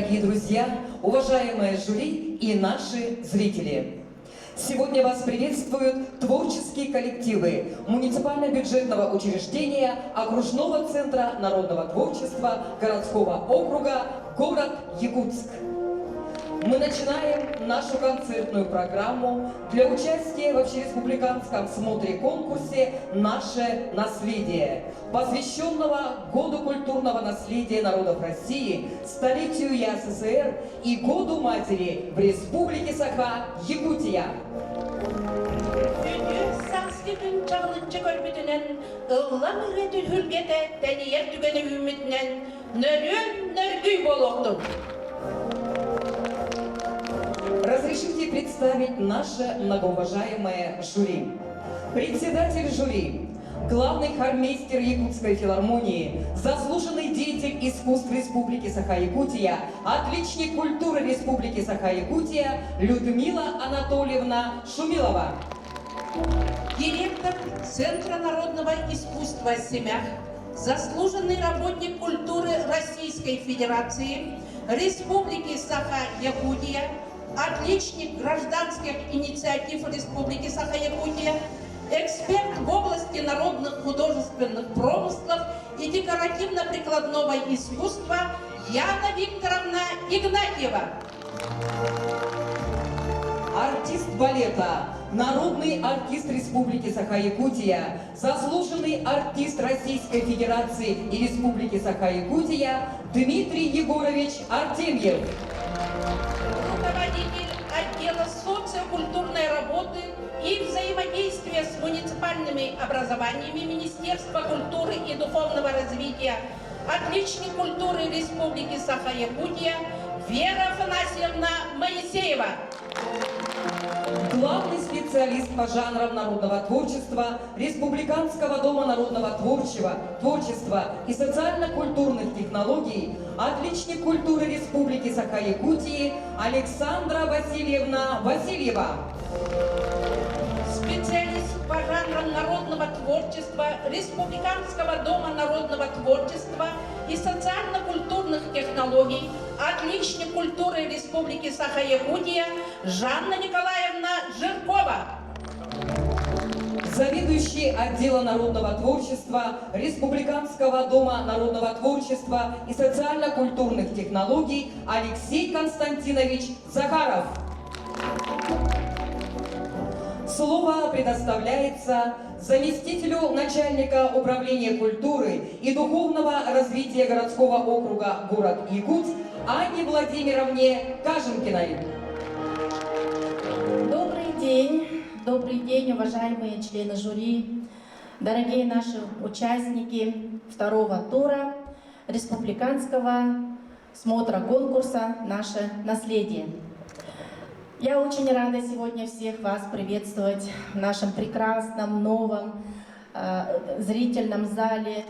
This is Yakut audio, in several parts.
дорогие друзья, уважаемые жюри и наши зрители! Сегодня вас приветствуют творческие коллективы муниципально-бюджетного учреждения Окружного центра народного творчества городского округа «Город Якутск». Мы начинаем нашу концертную программу для участия во всереспубликанском смотре-конкурсе «Наше наследие», посвященного Году культурного наследия народов России, столетию ЯССР и Году матери в Республике Саха, Якутия. Үтүө сааскы күн чаҕылыччы көрбүтүнэн, ыллам ырыа түһүлгэтэ тэнийэр түгэнэ үүммүтүнэн нөрүөн нөргүй буолуохтун! Разрешите представить наше многоуважаемое жюри. Председатель жюри, главный хормейстер Якутской филармонии, заслуженный деятель искусств Республики Саха-Якутия, отличник культуры Республики Саха-Якутия Людмила Анатольевна Шумилова. Директор Центра народного искусства «Семях», заслуженный работник культуры Российской Федерации, Республики Саха-Якутия, отличник гражданских инициатив Республики Саха-Якутия, эксперт в области народных художественных промыслов и декоративно-прикладного искусства Яна Викторовна Игнатьева. Артист балета, народный артист Республики Саха-Якутия, заслуженный артист Российской Федерации и Республики Саха-Якутия Дмитрий Егорович Артемьев. Руководитель отдела социокультурной работы и взаимодействия с муниципальными образованиями Министерства культуры и духовного развития, отличник культуры Республики Саха-Якутия Вера Афанасьевна Моисеева. Главный специалист по жанрам народного творчества Республиканского дома народного творчества, творчества и социально-культурных технологий, отличник культуры Республики Саха-Якутии Александра Васильевна Васильева. Специалист по жанрам народного творчества Республиканского дома народного творчества и социально-культурных технологий, отличник культуры Республики Саха-Якутия Жанна Николаевна Жиркова. Заведующий отдела народного творчества Республиканского дома народного творчества и социально-культурных технологий Алексей Константинович Захаров. Слово предоставляется заместителю начальника управления культуры и духовного развития городского округа город Якутск Анне Владимировне Каженкиной. Добрый день, добрый день, уважаемые члены жюри, дорогие наши участники второго тура республиканского смотра конкурса «Наше наследие». Я очень рада сегодня всех вас приветствовать в нашем прекрасном новом э, зрительном зале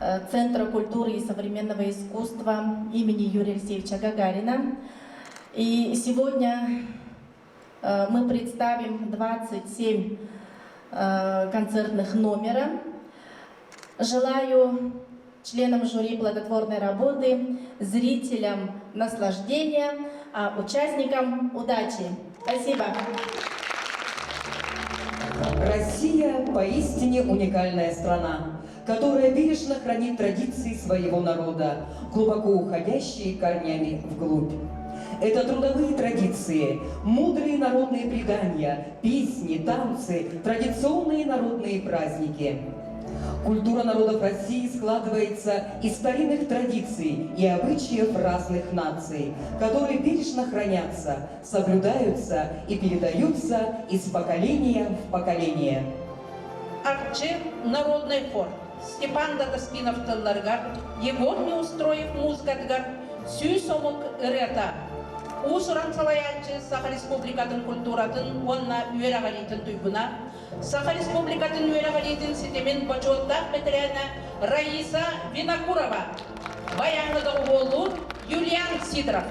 э, Центра культуры и современного искусства имени Юрия Алексеевича Гагарина. И сегодня э, мы представим 27 э, концертных номера. Желаю членам жюри плодотворной работы, зрителям наслаждения, а участникам удачи. Спасибо. Россия поистине уникальная страна, которая бережно хранит традиции своего народа, глубоко уходящие корнями вглубь. Это трудовые традиции, мудрые народные предания, песни, танцы, традиционные народные праздники. Культура народов России складывается из старинных традиций и обычаев разных наций, которые бережно хранятся, соблюдаются и передаются из поколения в поколение. Арчы народный хор Степан Дадаскинов тылларыгар, Егор Неустроев музыкатыгар сүүс омук ырыата. Уус-уран салайааччы Саха Республикатын культуратын уонна үөрэҕириитин туйгуна, Саха Республикатын үөрэҕириитин ситимин бочуоттаах бэтэрээнэ Раиса Винокурова, баяҥҥа доҕуһуоллуур Юлиан Сидоров.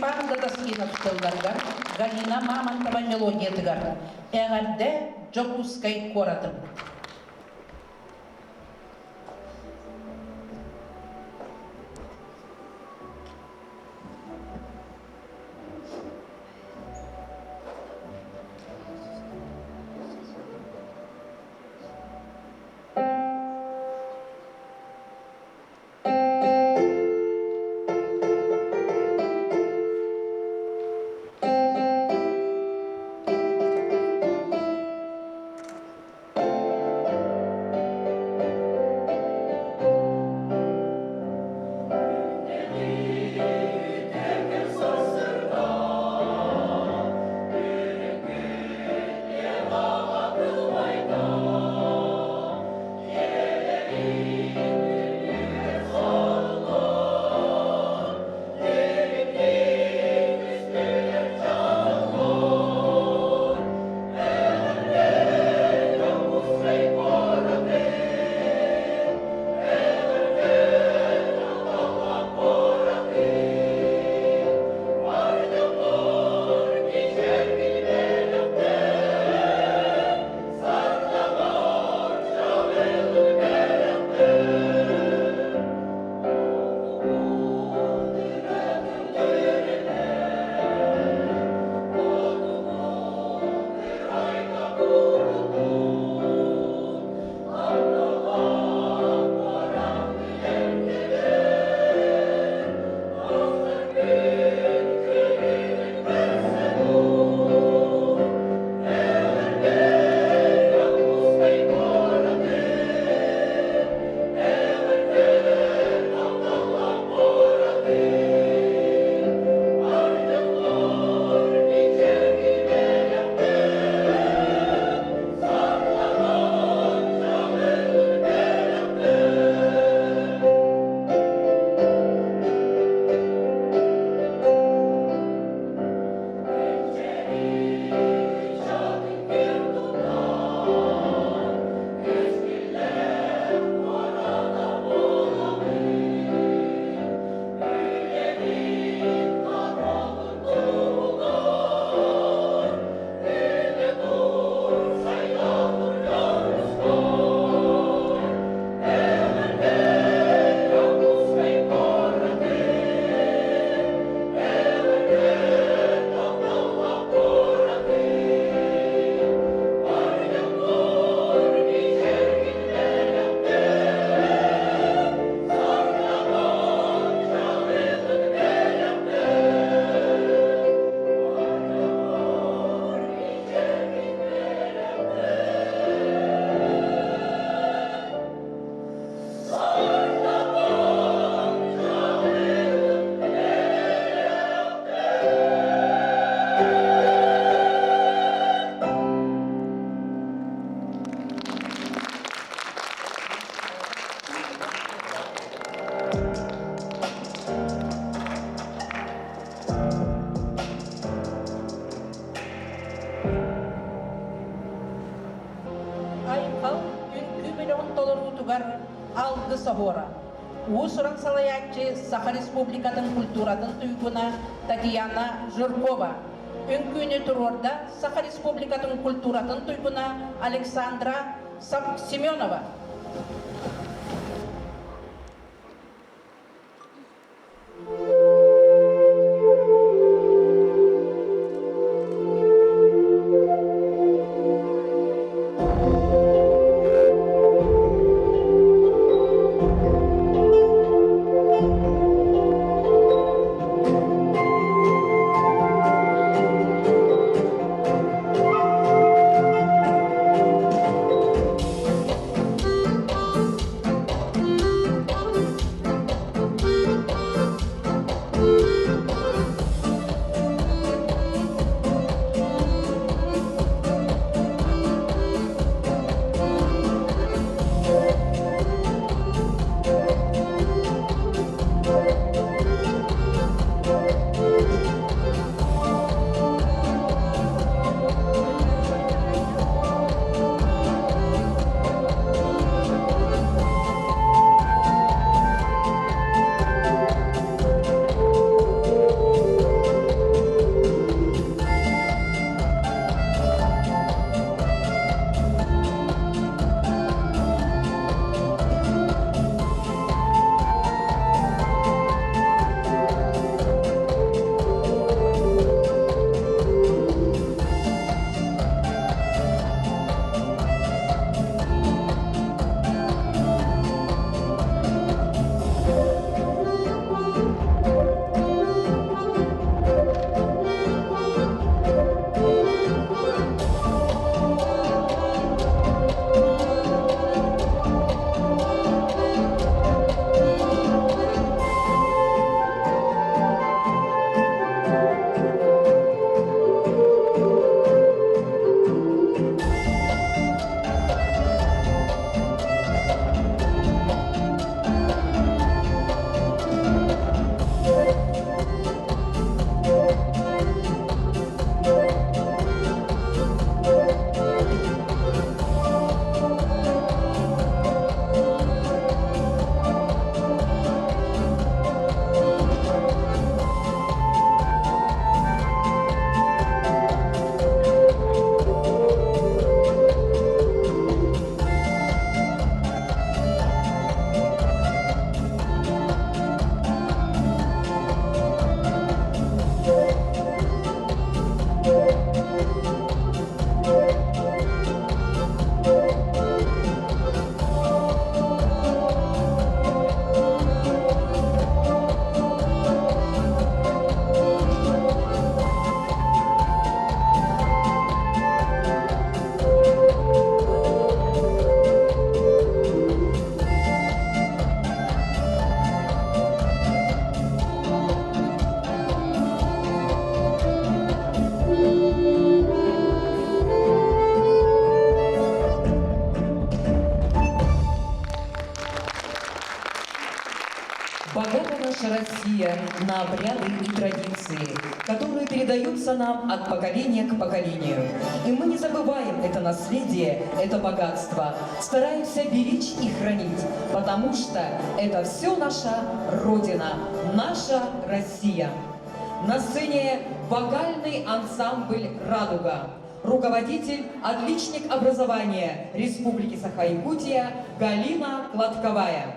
Степан Дадаскинов тылларыгар, Галина Мамонтова мелодиятыгар Эҕэрдэ Дьокуускай куоратым. Айхал үҥкүү бөлөҕүн толоруутугар алгыс оһуора. Уус-уран салайааччы Саха Республикатын культуратын туйгуна Татьяна Жиркова. Үҥкүүнү туруорда Саха Республикатын культуратын туйгуна Александра Семенова. Россия на обряды и традиции, которые передаются нам от поколения к поколению. И мы не забываем это наследие, это богатство, стараемся беречь и хранить, потому что это все наша Родина, наша Россия. На сцене вокальный ансамбль «Радуга». Руководитель, отличник образования Республики Саха-Якутия Галина Кладковая.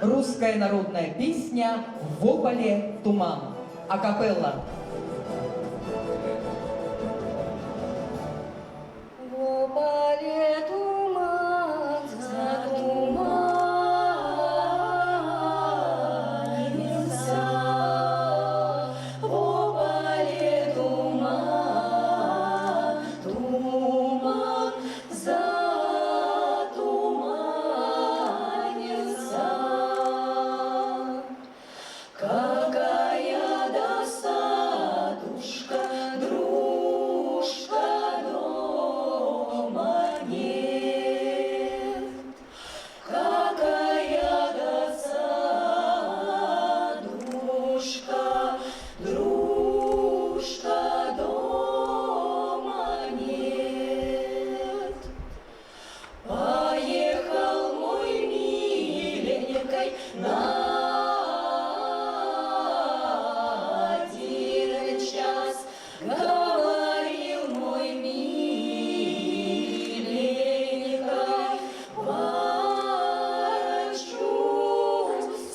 Русская народная песня «Во поле туман». Акапелла. Во поле туман затуманился, во поле туман, туман затуманился. Какая досадушка, дружка, дома нет. Какая досадушка, дружка, дома нет. Поехал мой миленький на один час, говорил мой миленький, ворочусь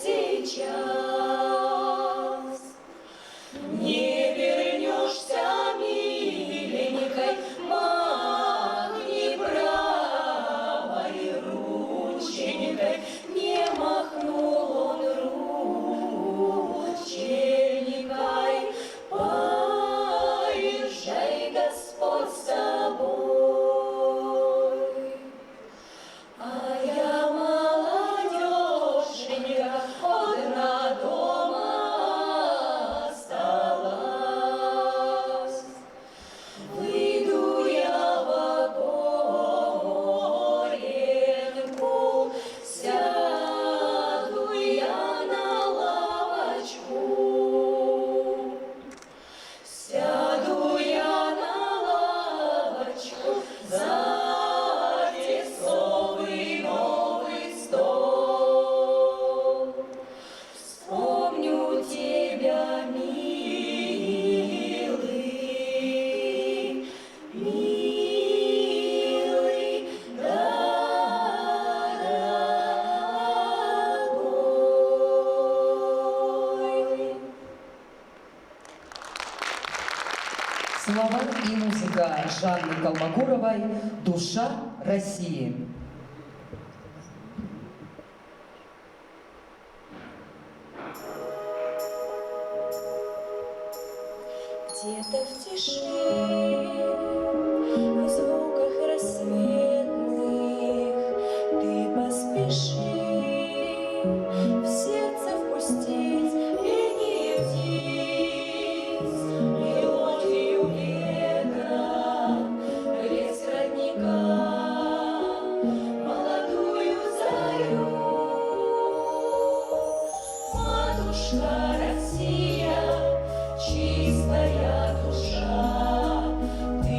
сейчас. Не вернешься, миленькой, махни правой рученькой. Не махнул он рученькой. Поезжай, Господь с тобой. А я молодешенька, одна дома осталась. Выйду я в окоренку, сяду я на лавочку. Сяду я на лавочку за тесовый новый стол. Вспомню тебя, милый, милый, дорогой. Слова и музыка Жанны Колмогоровой «Душа России». Где-то в тиши, в звуках рассветных ты поспеши в сердце впустить пение птиц, мелодию ветра, плеск родника, молодую зарю. Матушка Россия, чистая душа, ты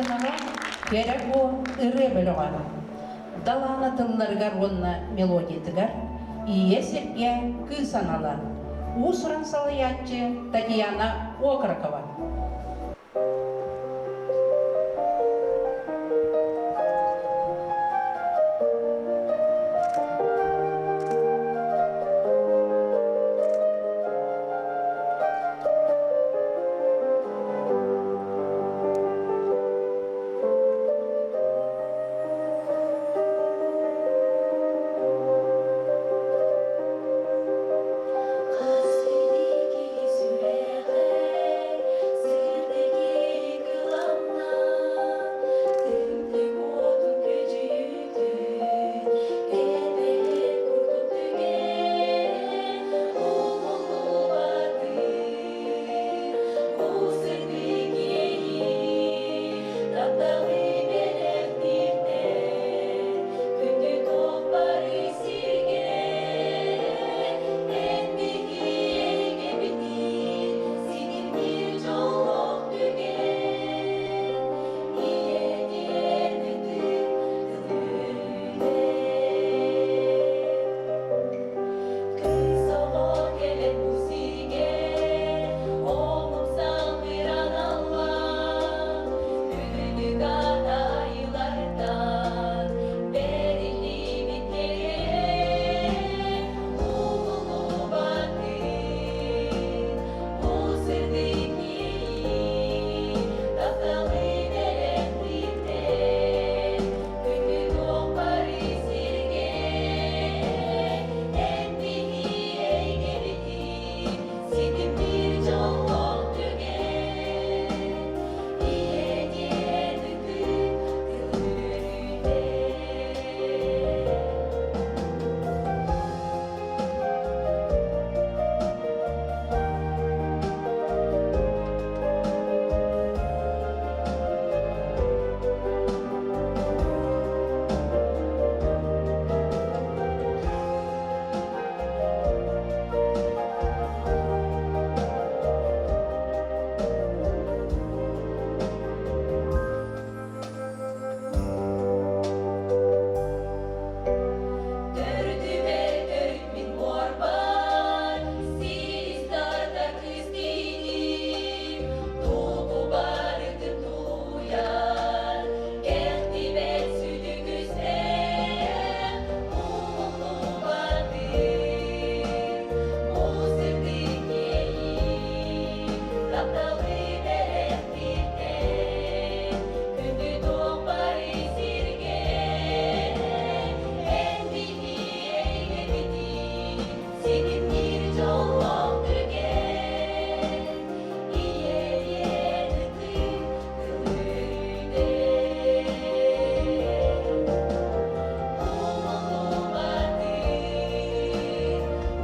Сыанаҕа Кэрэ Куо ырыа бөлөҕө Далаана тылларыгар уонна мелодиятыгар Ийэ сиргэ кыыс анала уус-уран салайааччы Татьяна Окорокова. Хас киһи сүрэҕэр сирдиги кыламна, Тымтык уотун күдьүтүн, кэтэһэр курдук түгэн, Умуллубатын, бу сырдык иэйии, тапталы бэлэхтииртэн, Күндү туох бары сиргэ, эн биһиги ситимниир дьоллоох түгэн, Ийэ диэн ытык тыл үөрүүтэ. Кыыс оҕо кэлэн бу сиргэ, омук салгыр аналлаах, Үрдүк айылартан бэриллибит кэрэ, Умуллубатын, бу сырдык иэйии, тапталы бэлэхтииртэн, Күндү туох бары сиргэ, эн биһи эйгэбитин ситимниир дьоллоох түгэн, Ийэ диэн ытык тыл үөрүүтэ. Төрдүбэр төрүт мин буорбар, силис тардар күүстииним, тугу барытын тулуйар, кэхтибэт сүдү күүстээх, умуллубатын, бу сырдык иэйии, тапталы бэлэхтииртэн, күндү туох бары сиргэ, эн биһи эйгэбитин ситимниир дьоллоох түгэн, Ийэ диэн ытык тыл үөрүүтэ. Умуллубатын,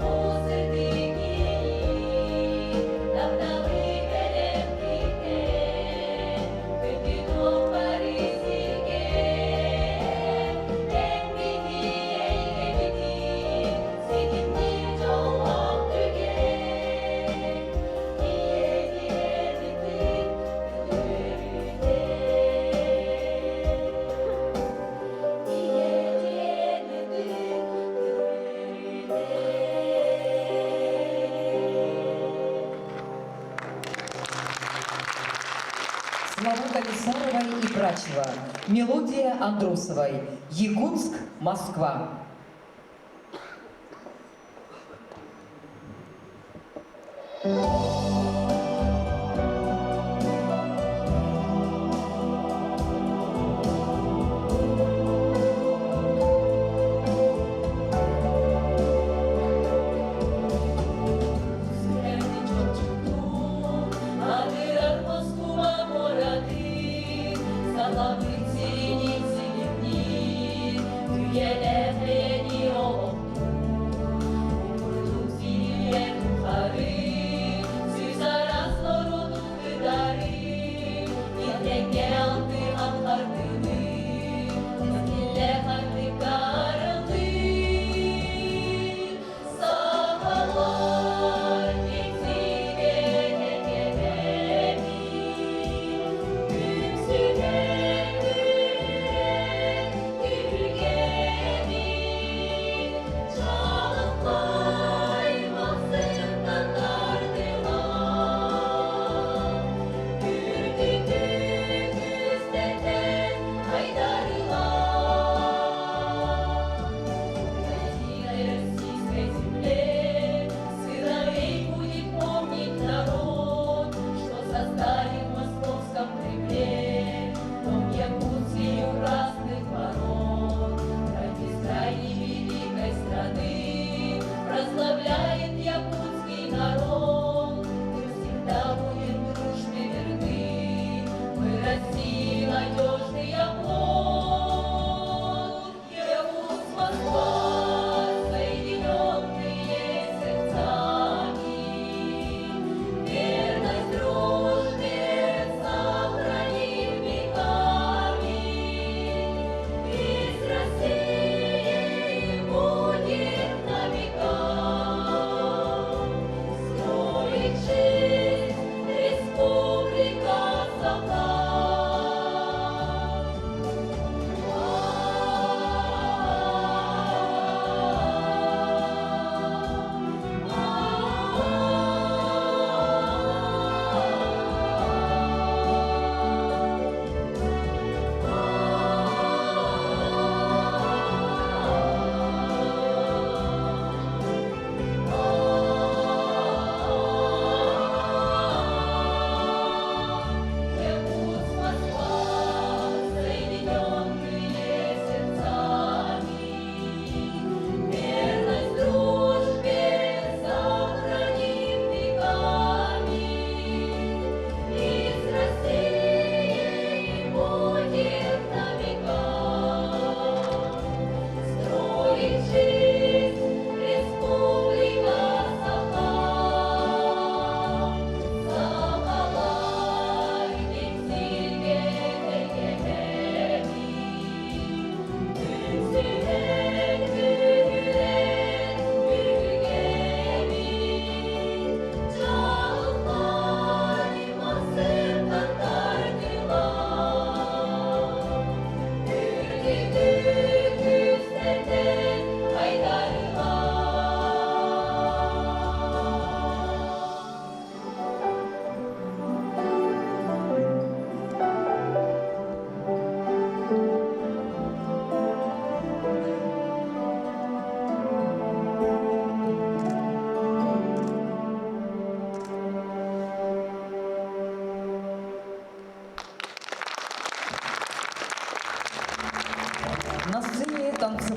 бу сырдык иэйии, тапталы бэлэхтииртэн, күндү туох бары сиргэ, эн биһи эйгэбитин ситимниир дьоллоох түгэн, Ийэ диэн ытык тыл үөрүүтэ. Ийэ диэн ытык тыл үөрүүтэ. Слова Комиссаровой и Прачева. Мелодия Андросовой. Якутск, Москва. Сүрэхти чочутун, адырар Москуба муоратын, Сахабыт сиринин силимниир, үйэлээх эйэни олохтуур. Курдук сирийэ тухары,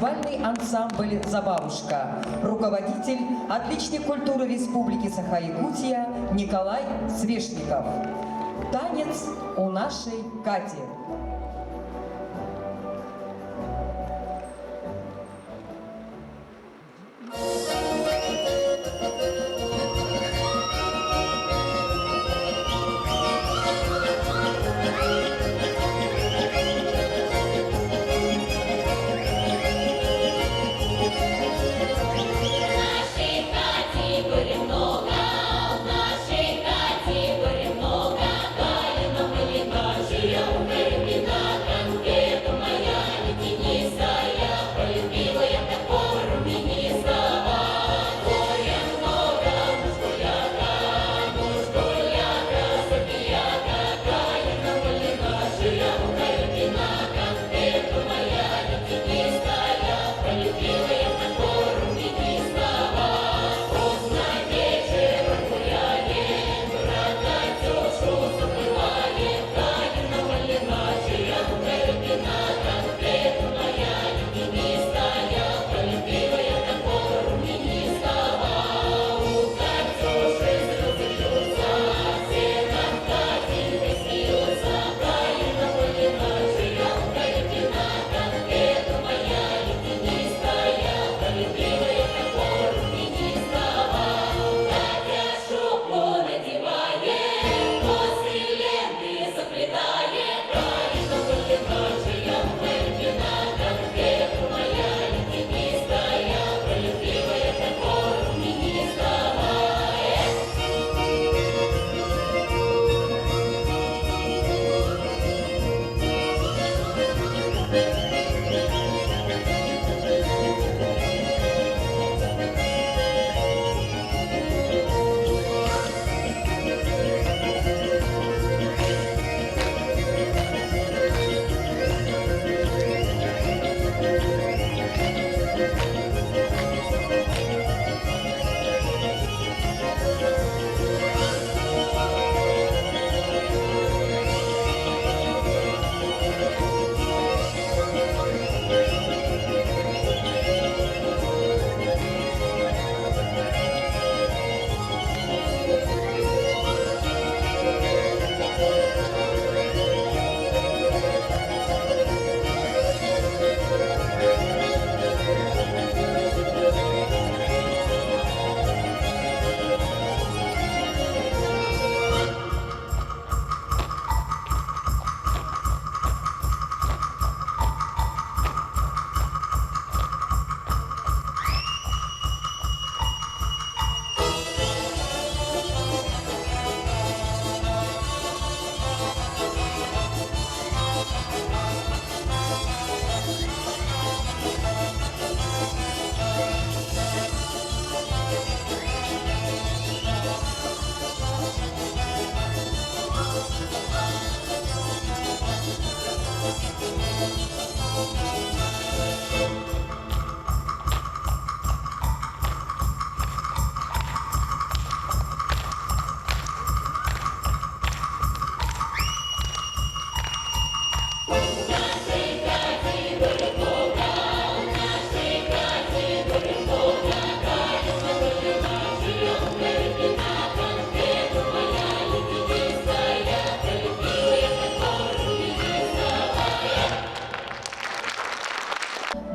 танцевальный ансамбль «Забавушка». Руководитель, отличник культуры Республики Саха-Якутия Николай Свешников. Танец у нашей Кати. Нашей хате горе много, в нашей хате горе много, Калина малина, Украина, конфета моя ледянистая, полюбила я такого румянистого. Горе много, муж гуляка, муж гуляка, забияка, Калина малина, Украина, конфета моя ледянистая, полюбила я такого румянистого. Поздно вечером гуляем, про Катюшу забываем, Калина малина, Украина, конфета моя ледянистая, полюбила я такого румянистого. У Катюши слезы льются, все нам Катенькой смеются, Калина малина, Украина, конфета моя ледянистая, полюбила я такого румянистого. Катя шубку надевает, косы ленты заплетает, Калина малина, Украина, конфета моя ледянистая, полюбила я такого румянистого. Эх!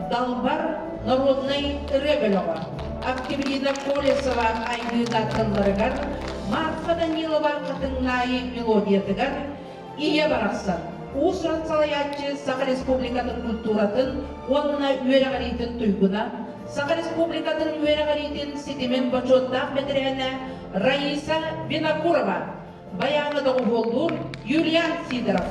Далбар народнай ырыа бөлөҕө Октябрина Колесова айгыыта тылларыгар, Марфа Данилова Хатыҥнаайы мелодиятыгар Ийэ барахсан уус-уран салайааччы Саха Республикатын культуратын уонна үөрэҕириитин туйгуна, Саха Республикатын үөрэҕириитин ситимин бочуоттаах бэтэрээнэ Раиса Винокурова, байааҥҥа доҕуһуоллуур Юлиан Сидоров.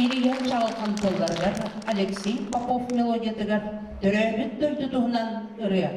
Илья Чаҕылхан тылларыгар Алексей Попов мелодиятыгар Төрөөбүт дойду туһунан ырыа.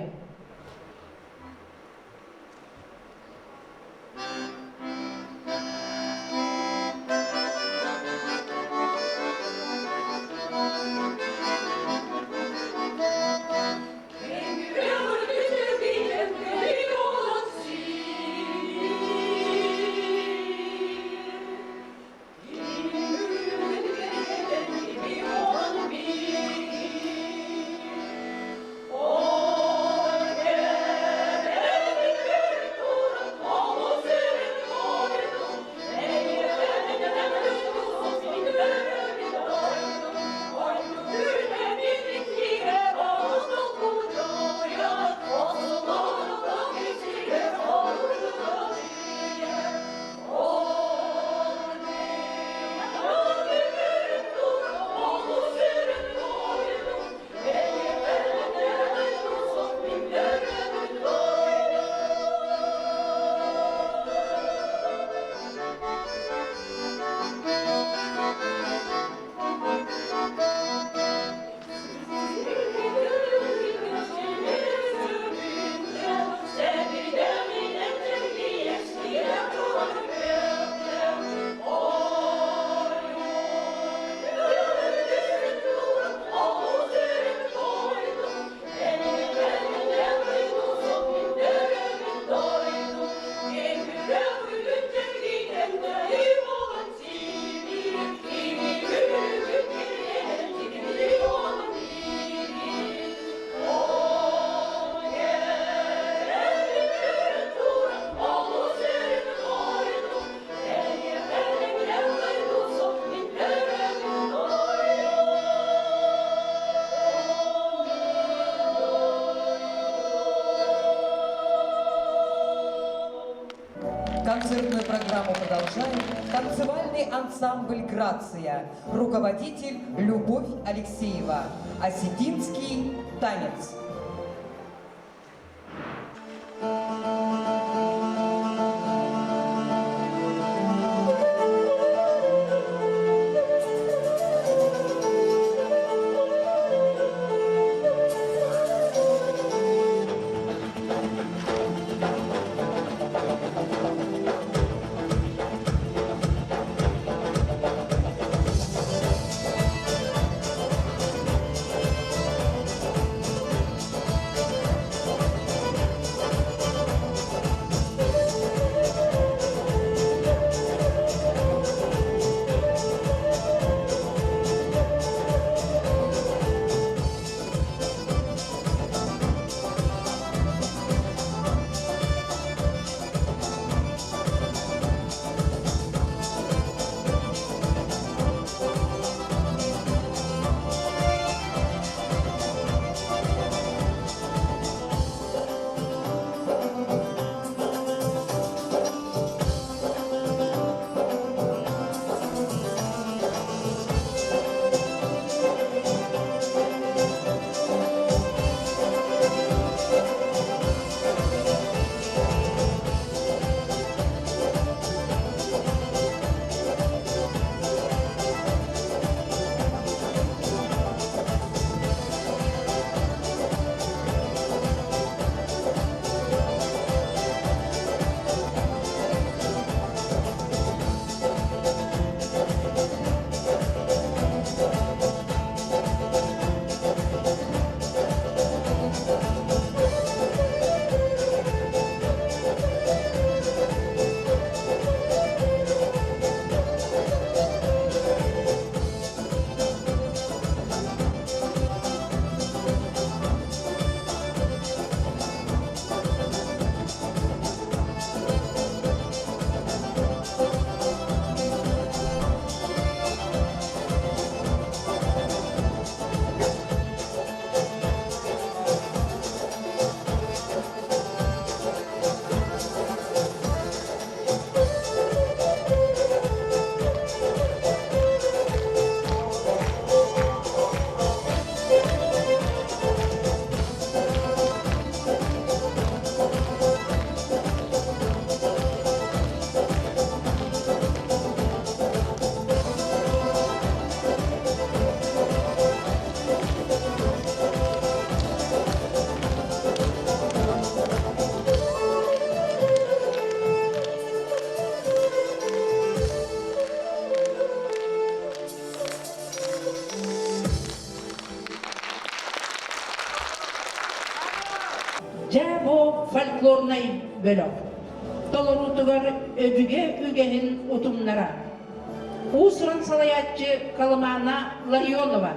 Концертную программу продолжает танцевальный ансамбль «Грация», руководитель Любовь Алексеева, осетинский танец. Дьээ-буо фольклорнай бөлөх толоруутугар өбүгэ үгэһин утумнара. Уус-уран салайааччы Колымана Ларионова.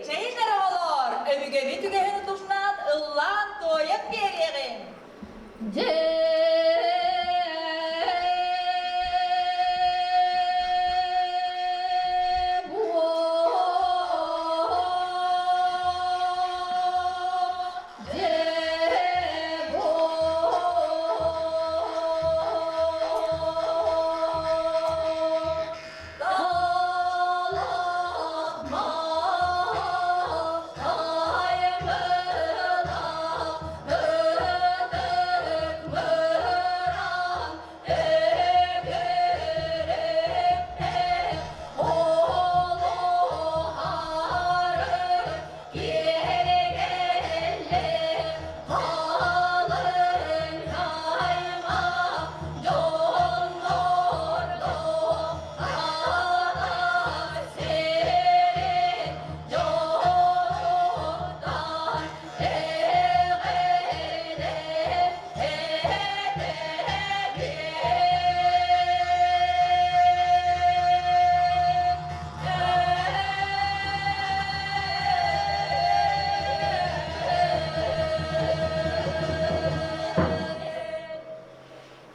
Чэйин эрэ оҕолоор, өбүгэбит үгэһин утумнаан ыллаан-туойан биэриэҕиҥ.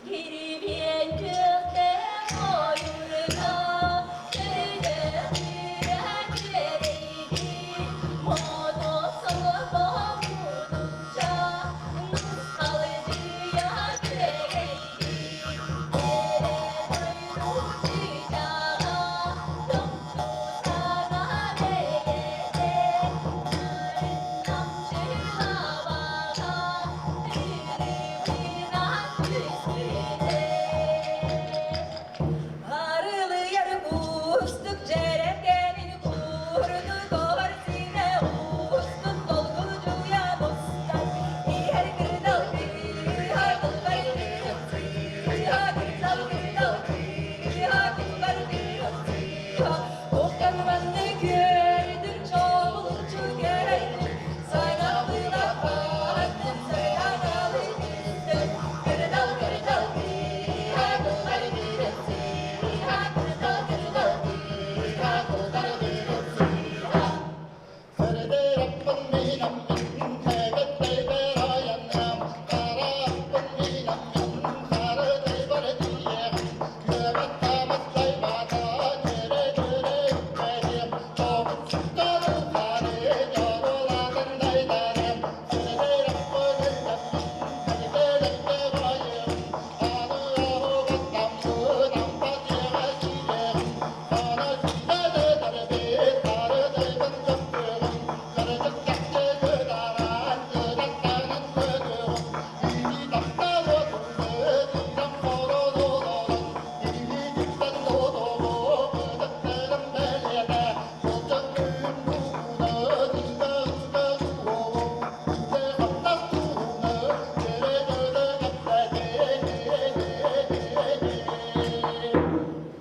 Кирибиэн күөхтээх ойуурга Төрүтэ күөрэйди Мотосолобо мутукча Нусхалдьыйа күөгэйди Эрэ дойду чыычааҕа Томтутаҕа бэйэтэ Нарын намчылабаҕа Арылыйар кустук дьэрэкээнин курдугар синэ устун долгуйа мустан иһэр кырдал кыыһа кулбар кыыһа кырдал кырдал кыыһа кулбар кыыһа Туохтан маннык күөрдүм чоҕулуччу кэллим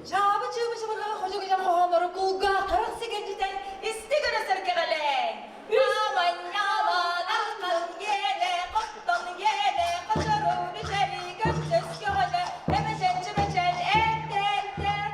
Чаабы чыыбы чыбырҕаҕа ходьугуйан хоһооннору кулгаах харах сигэнчитэн исти көрө сэргэҕэлээҥ. Аманньаман ахтан иэнэ, хоттон иэнэ, хочору бичэри көмсөс көҕөнө, эмэчэн чымэчэн эттэн тэттэн.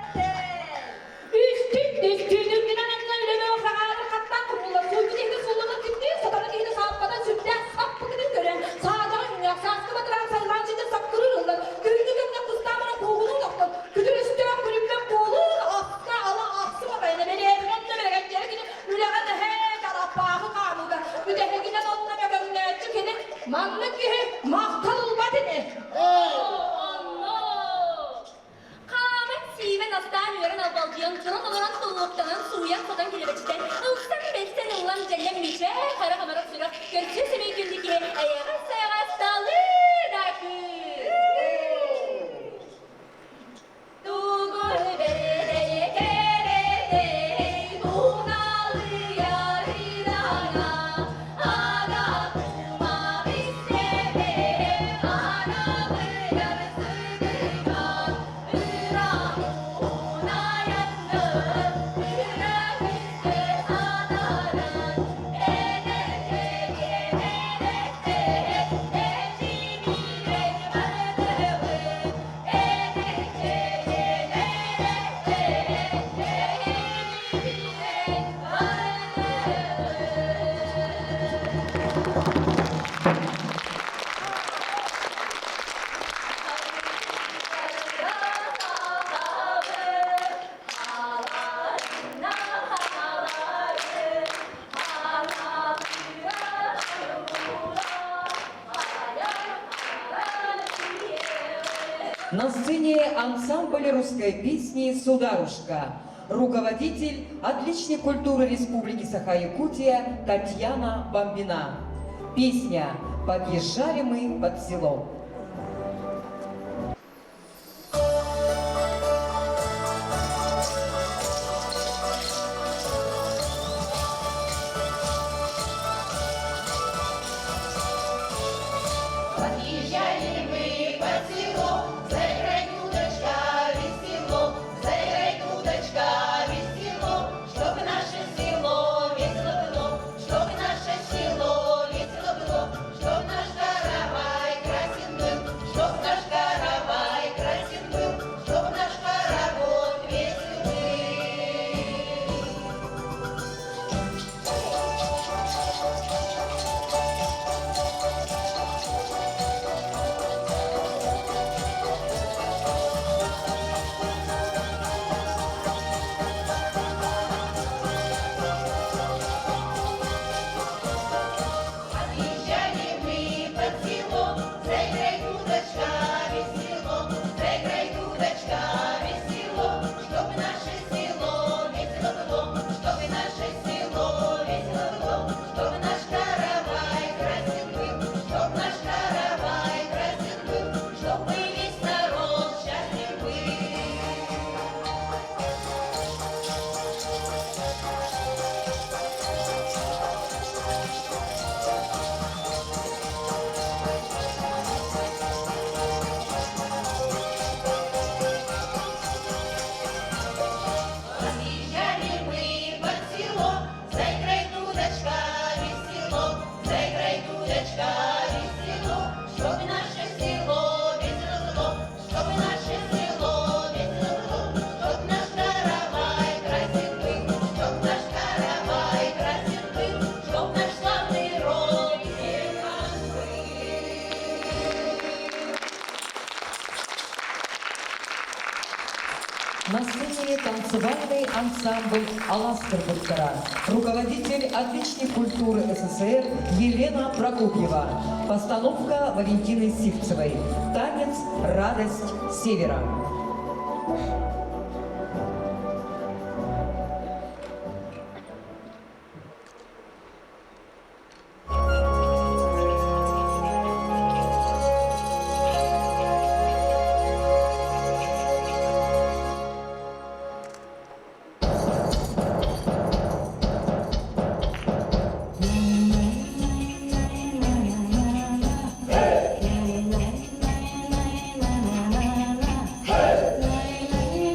Үстүн үстүүнүргүнэн анна үлэлээх саҕаары хаттаан куруллар сууйбут иһити суулланар киттии сатана киһини сааппатан сүрдээх саппыкытын көрөн саадьаҕа үҥҥээх сааскы батыраан сайылаан ситэ саккырыыр ыллар күһүҥҥү кэмҥэ кустаан баран куугунуу тохтон күтүр өстөөх күлүммэт буолуур аска ала ахсым атайына бэлиэтинэн да бэлэгэттиэрэ кини үлэҕэ нэһээ тараппаахы хаамыыта бүтэһигинэн онно мөкөҥнөөччү кини маннык киһи махтал ылбат ини. Онно! Хааман сиибэн астаан үөрэн албалдьыйан туран олорон туллуктанан сууйан-сотон килэбэчитэн ылсан-бэлсэн ыллан дьэллэм мичээ харах амарах сүрэх көрсүө сэмэй күндү киһи эйэҕэс-сайаҕас талыы да Тугун бэрэдэй кэрэтэй туналыйар идаҥа ага. На сцене ансамбль русской песни «Сударушка». Руководитель, отличник культуры Республики Саха-Якутия Татьяна Бомбина. Песня «Подъезжали мы под село». Подъезжали мы под село, заиграй, дудочка, весело, заиграй, дудочка, весело, чтобы наше село весело было, чтобы наше село весело было, чтоб наш каравай красен был, чтоб наш каравай красен был, чтоб наш хоровод весел был. Подъезжали мы под село, заиграй, дудочка, весело, заиграй, дудочка, весело, чтобы наше село весело было, чтобы наше село весело было, чтобы наш каравай красен был, чтоб наш каравай красен был, чтобы весь народ счастлив был. Подъезжали мы под село, заиграй, дудочка, весело, заиграй, дудочка, весело, чтобы наше село весело было, чтобы наше село весело было, чтоб наш каравай красен был, чтоб наш каравай красен был, чтоб наш славный род веком был. На сцене танцевальный ансамбль «Аластер Буткара». Руководитель отличник культуры СССР Елена Прокопьева. Постановка Валентины Сивцевой. Танец «Радость Севера». Hey!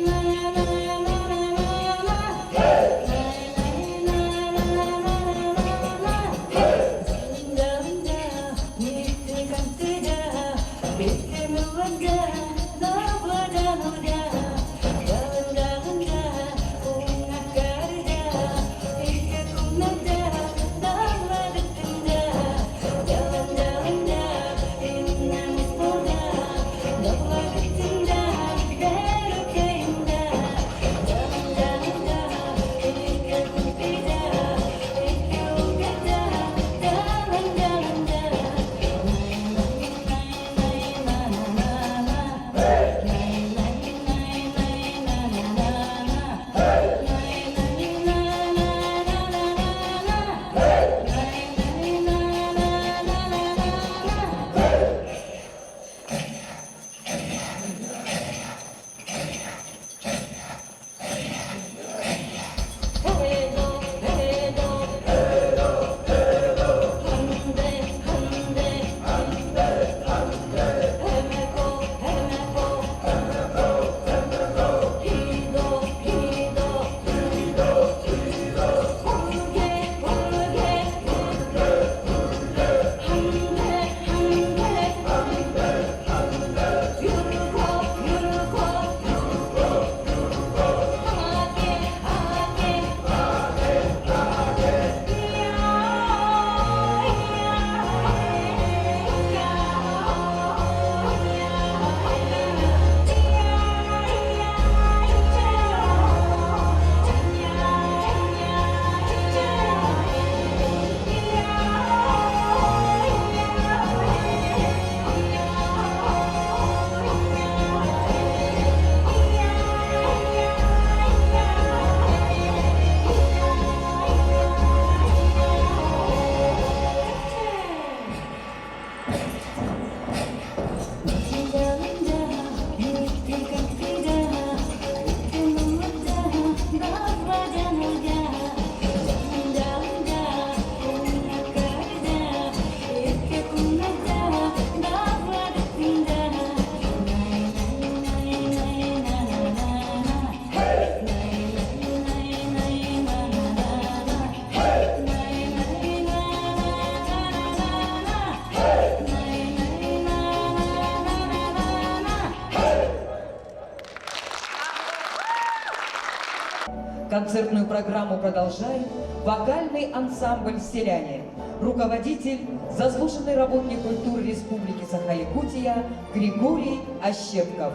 Концертную программу продолжает вокальный ансамбль «Селяне». Руководитель, заслуженный работник культуры Республики Саха-Якутия Григорий Ощепков.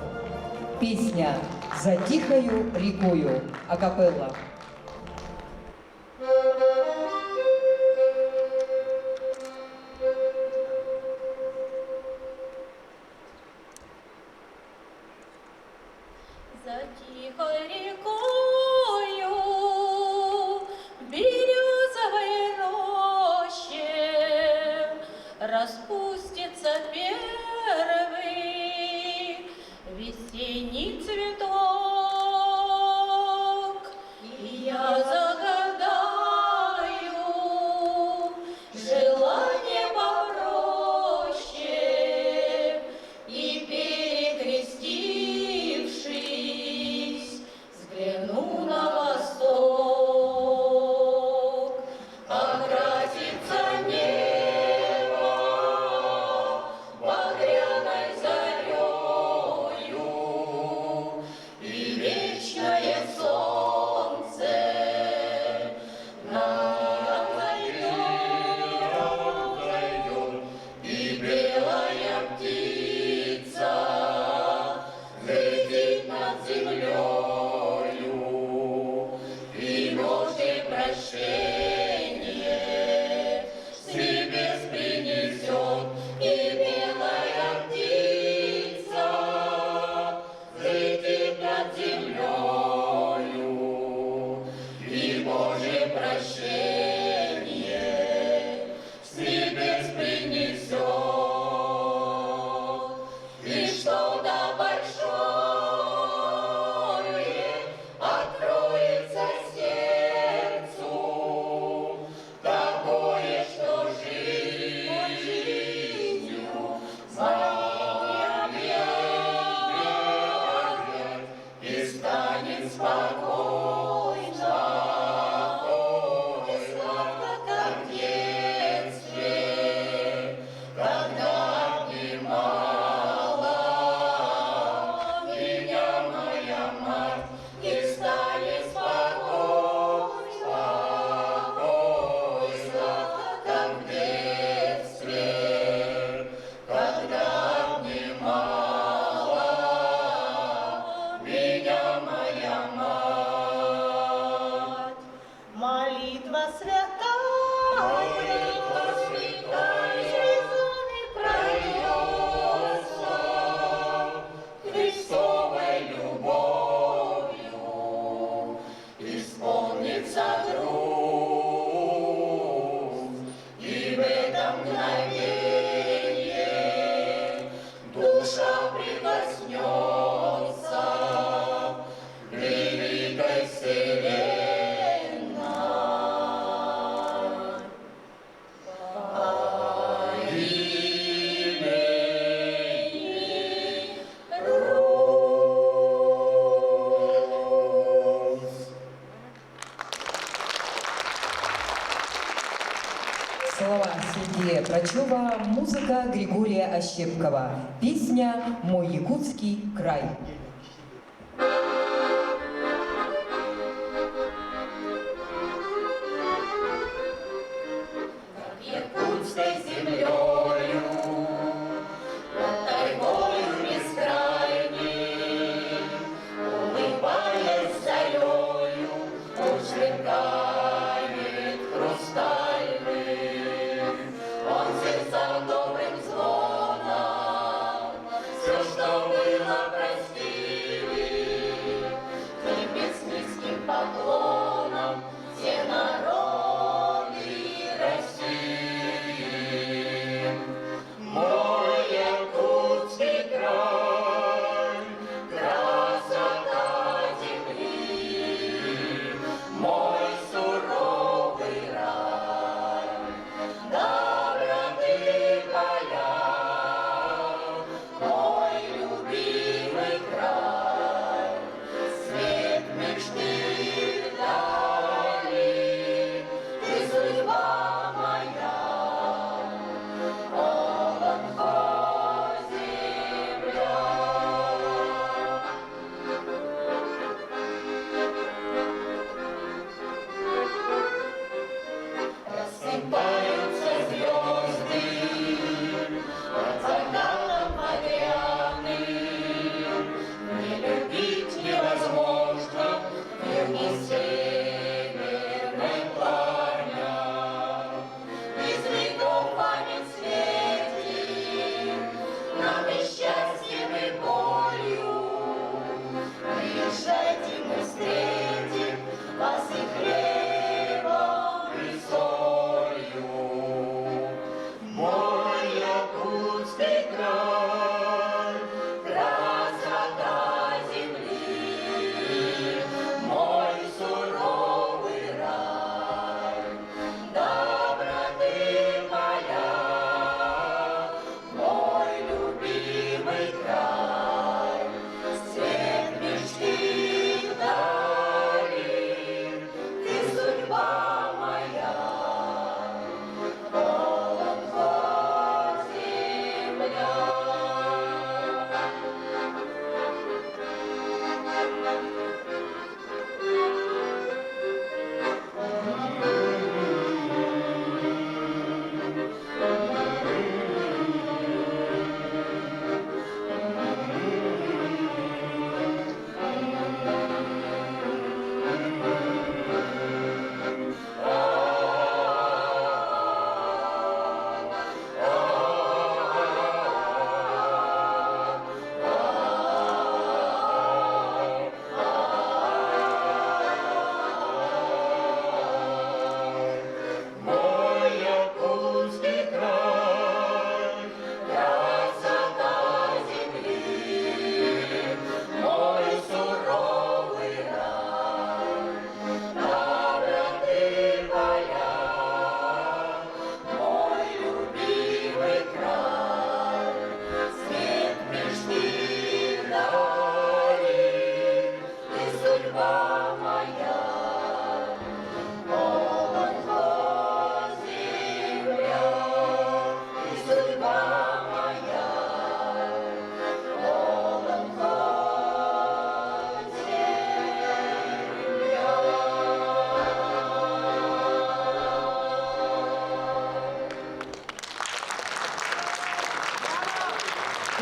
Песня «За тихою рекою» акапелла. За тихой рекою в березовой роще распустится первый весенний цветок. И я загадаю желание попроще и, перекрестившись, взгляну на восток. Окрасится небо багряной зарею, и вечное солнце нам взойдет, и белая птица взлетит над землею, и Божье прощение с небес принесет, и белая птица взлетит над землею, и Божье прощение с небес принесет. И что-то большое откроется сердцу, такое, что жизнью своей и станет спокойно, и сладко, как в детстве, когда обнимала меня моя мать, и станет спокойно, и сладко, как в детстве, когда обнимала меня моя мать. Молитва святая, Молитва святая, слезами прольется Христовой любовью, исполнится груз, и в это мгновенье душа прикоснется к великой вселенной. По имени Русь. Слова Сергея Прочева, музыка Григория Ощепкова. Песня «Мой якутский край». Якутской землею, над тайгою бескрайней, улыбаясь зарею, луч сверкает хрустальный. Он сердцам добрым звоном все, что было, простит.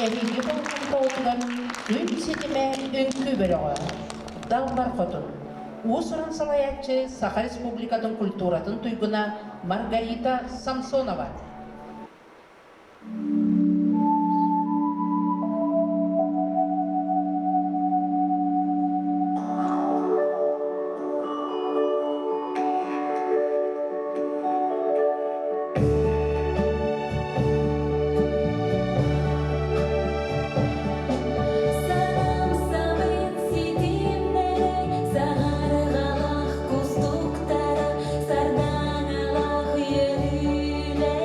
Эһиги болҕомтоҕутугар Күн ситимэ үҥкүү бөлөҕө, Далбар Хотун, уус-уран салайааччы Саха Республикатын культуратын туйгуна Маргарита Самсонова. Санам самын ситимнэрэ, саһарҕалах кустуктара, сардаҥалах үөрүүлэрэ.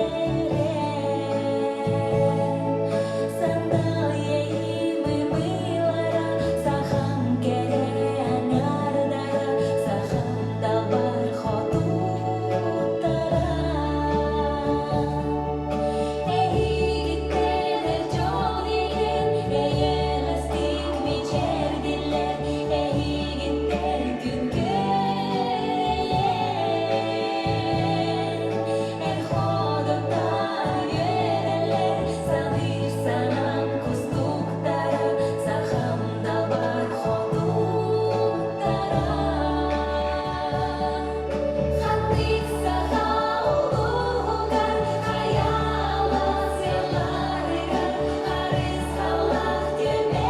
Сандал иэйиим ымыылара, сахам кэрэ аҥаардара, сахам далбар хотуттара. Эһигиттэн дьол иһин эйэҕэстик мичээрдиллэр, эһигиттэн күн күөрэйэн. Эр ходоттор үөрэллэр, саныыр санаам кустуктара, сахам далбар хотуттара. Ханнык саха улууһугар, хайалаах сыалларыгар, харысхаллаах түмэнигэр.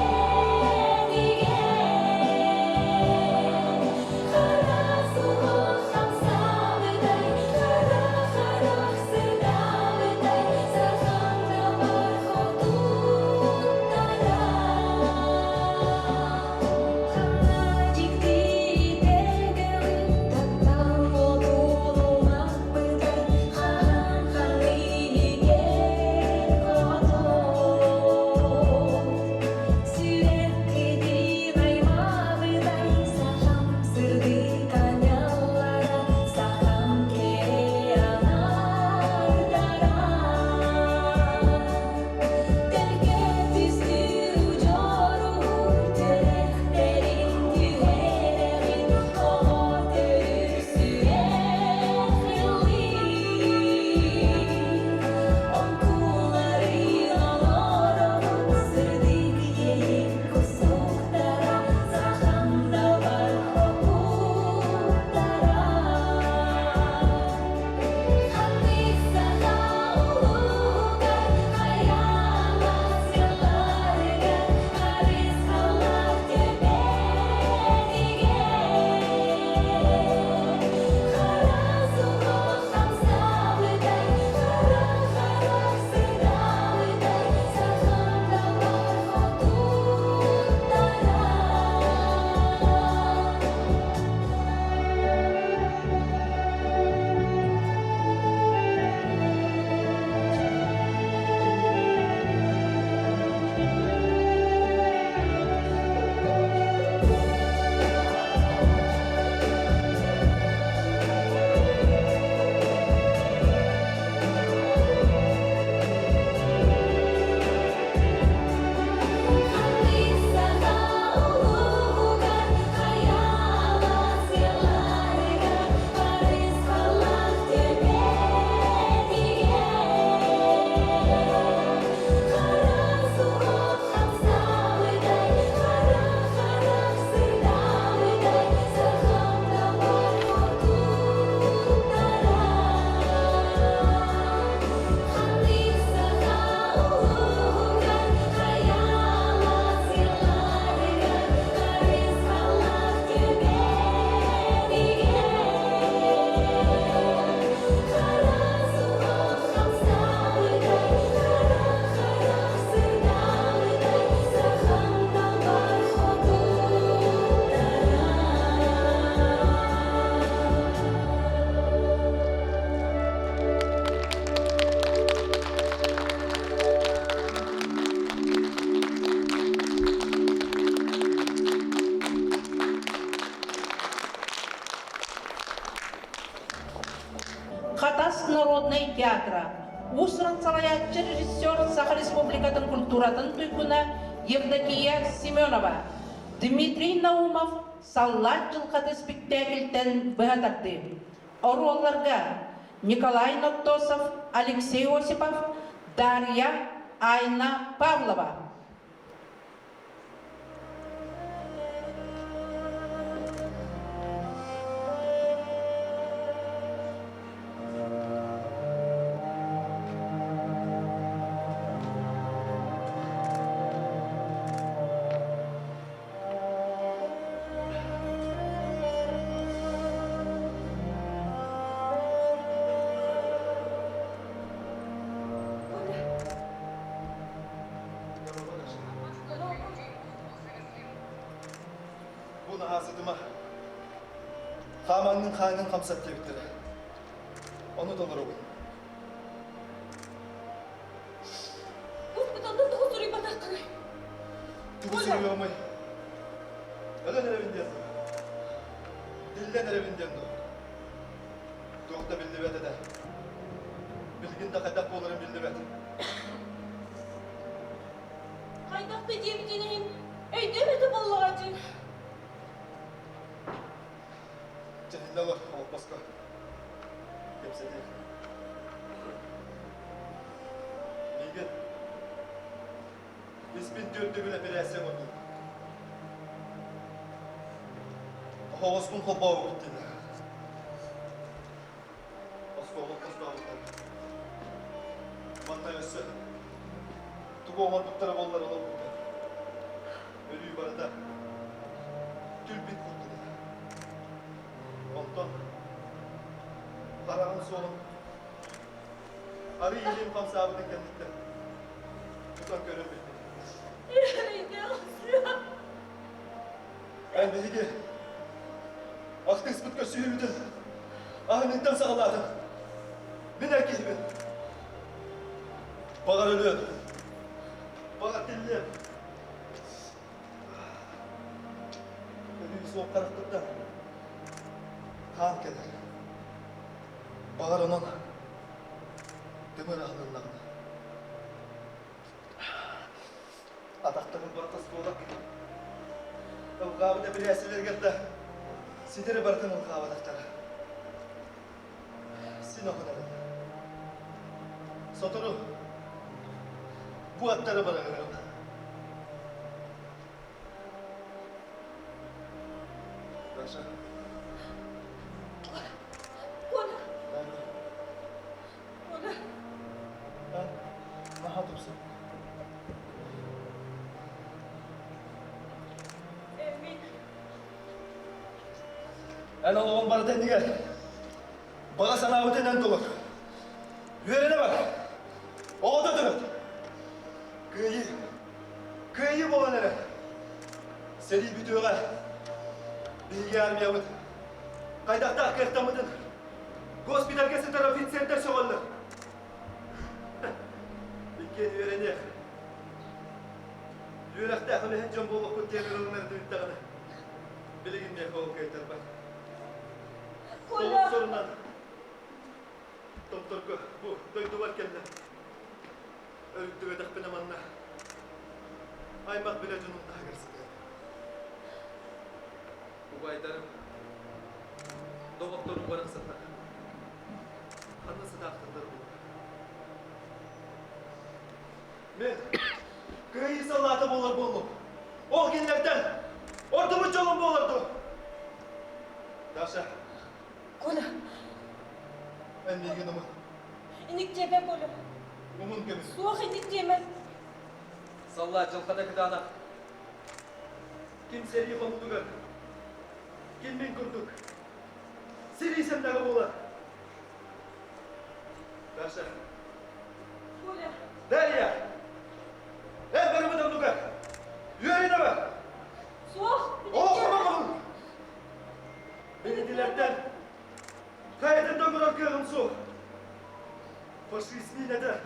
Хара суох хамсаабытай, хара-харах сырдаабытай, сахам далбар хотуттара. Ханна дьикти көҥүл таптал уотун умаппытай, хаһан ханныгар хотун. Сүрэххитин аймаабытай, сахам сырдык аналлара, сахам кэрэ анаардара. Төлкө түстүүр удьуору, түрэхтэрин түһэрэҕин, оҕо төрүүр сүрэх ыллыыр. Оҥкуларын оҥоробут, сырдык иэйик кустуктара, сахам далбар хоппуттара. Ханнык саха улууһугар, хайалаах сыалларыгар, харысхаллаах түбэтигэр. Хара суох хамсаабытай, хара-харах сырдаабытай, сахам далбар хотуттара. Ханнык саха улууһугар, хайалаах сыалларыгар, харысхаллаах түбэтигэр. Хара суох хамсаабытай, хара-харах сырдаабытай, сахам далбар хотуттара. Ханнык саха улууһугар, хайалаах сыалларыгар, харысхаллаах түбэтигэр. Хара суох хамсаабытай, хара-харах сырдаабытай, сахам далбар хотуттара. Хатас народнай театра уус-уран салайааччы режиссер Саха Республикатын культуратын туйгуна Евдокия Семенова, Дмитрий Наумов Саллаат дьылҕата спектакльтэн быһа тардыы. Оруолларга Николай Ноттосов, Алексей Осипов, Дарья Айна Павлова. Бу наһаа сытыма. Хаамаҥҥын хааҥҥын хамсат диэбиттэрэ. Ону толоробун. Госпиталда тоҕо суруйбатаххыный? Тугу суруйуомуй? Өлөн эрэбин диэн дуо? Биллэн эрэбин диэн дуо? Туох да биллибэт этэ. Билигин да хайдах буоларын биллибэт. Хайдах да диэбитин иһин өйдүөм этэ буоллаҕа дии. Чэһиннэ олор, олоппоско. Кэпсэтиэх. Миигин испин түөрт төгүл эпэрээссийэ оҥордум. Оһоҕоспун холбообуппут дииллэр. Оскуолам хостообуттар. Манна өссө тугу оҥорбуттара буоллар олорбуттар. Өлүү барыта түрбүт курдук. Онтон хараҕын суолун арый илиим хамсаабытын кэнниттэн тутан көрөн билбитим. Эн биһиги ахтыспыт көрсүһүүбүтүн аһыныыттан саҕалаатыҥ. Мин эр киһибин. Баҕар өлүөм. Баҕар тиллиэм. Өлүү суох харахпыттан хаан кэлэр. Баҕар онон тымыр аһылыннаҕына. Атахтарын барыта оскуола ылҕаабыт эпирээссийэлэригэр да ситэри барытын ылҕаабатахтара. Син оһунабын. Сотору бу аттары бараҕырым. Даша. Коля. Коля. Наһаа тупсар. Эмин. Эн олоҕун барыта иннигэр баҕа санаабытынан толор. Үөрэнэ бар. Оҕото төрөт. Кыайыы. Кыайыы буолан эрэр. Сэрии бүтүөҕэ. Биһиги армиябыт хайдахтаах кыахтаммытын госпитальга сытар офицердар сөҕөллөр. Иккиэн үөрэниэх. Үөрэхтээх үлэһит дьон буолуохпут диэн ырылынар бүттэҕинэ, билигин миэхэ ол кыайтарбат. Коля! Сорунан Томторго бу дойдубар кэллэ. Өрүттүбэтэхпинэ манна аймах билэ дьонум таһыгар сытыам. Убайдарым, доҕотторум барахсаттар. Ханна сытаахтаннар буолла. Мен кыайыы саллаата буолар буоллум. Ол кинилэртэн ордубут дьолум буолар дуо? Даша. Коля. Эн миигин умун. Инник диэмэ, Коля. Умун көмүс. Суох инник диэмэ. Саллаат дьылҕата кытаанах. Ким сэрии хонуутугар, ким мин курдук сэрии сэмнэҕэ буолар. Даша. Коля. Дарья! Эн барыбыт оннугар! Үөрэнэ бар! Суох! Оҕо Мин итилэртэн хайатын да оҥорор кыаҕым суох. Фашист миинэтэ.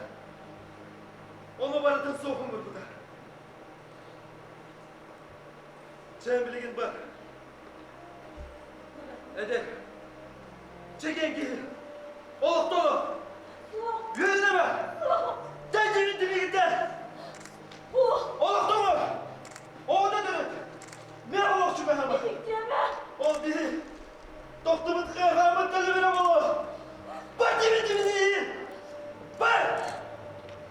Ону барытын суох оҥорбута. Чэ, билигин бар. Эдэр, чэгиэн киһи. Олохтоно. Үөрэнэ Тәнжирин тимигиттэн. Олохтоно. Оҕото төрөт. Мен олохчу бэһэм. Ол биһи тохтубут кыахаамыт төлөбүрэ боло. Бар тимин тимин Бар!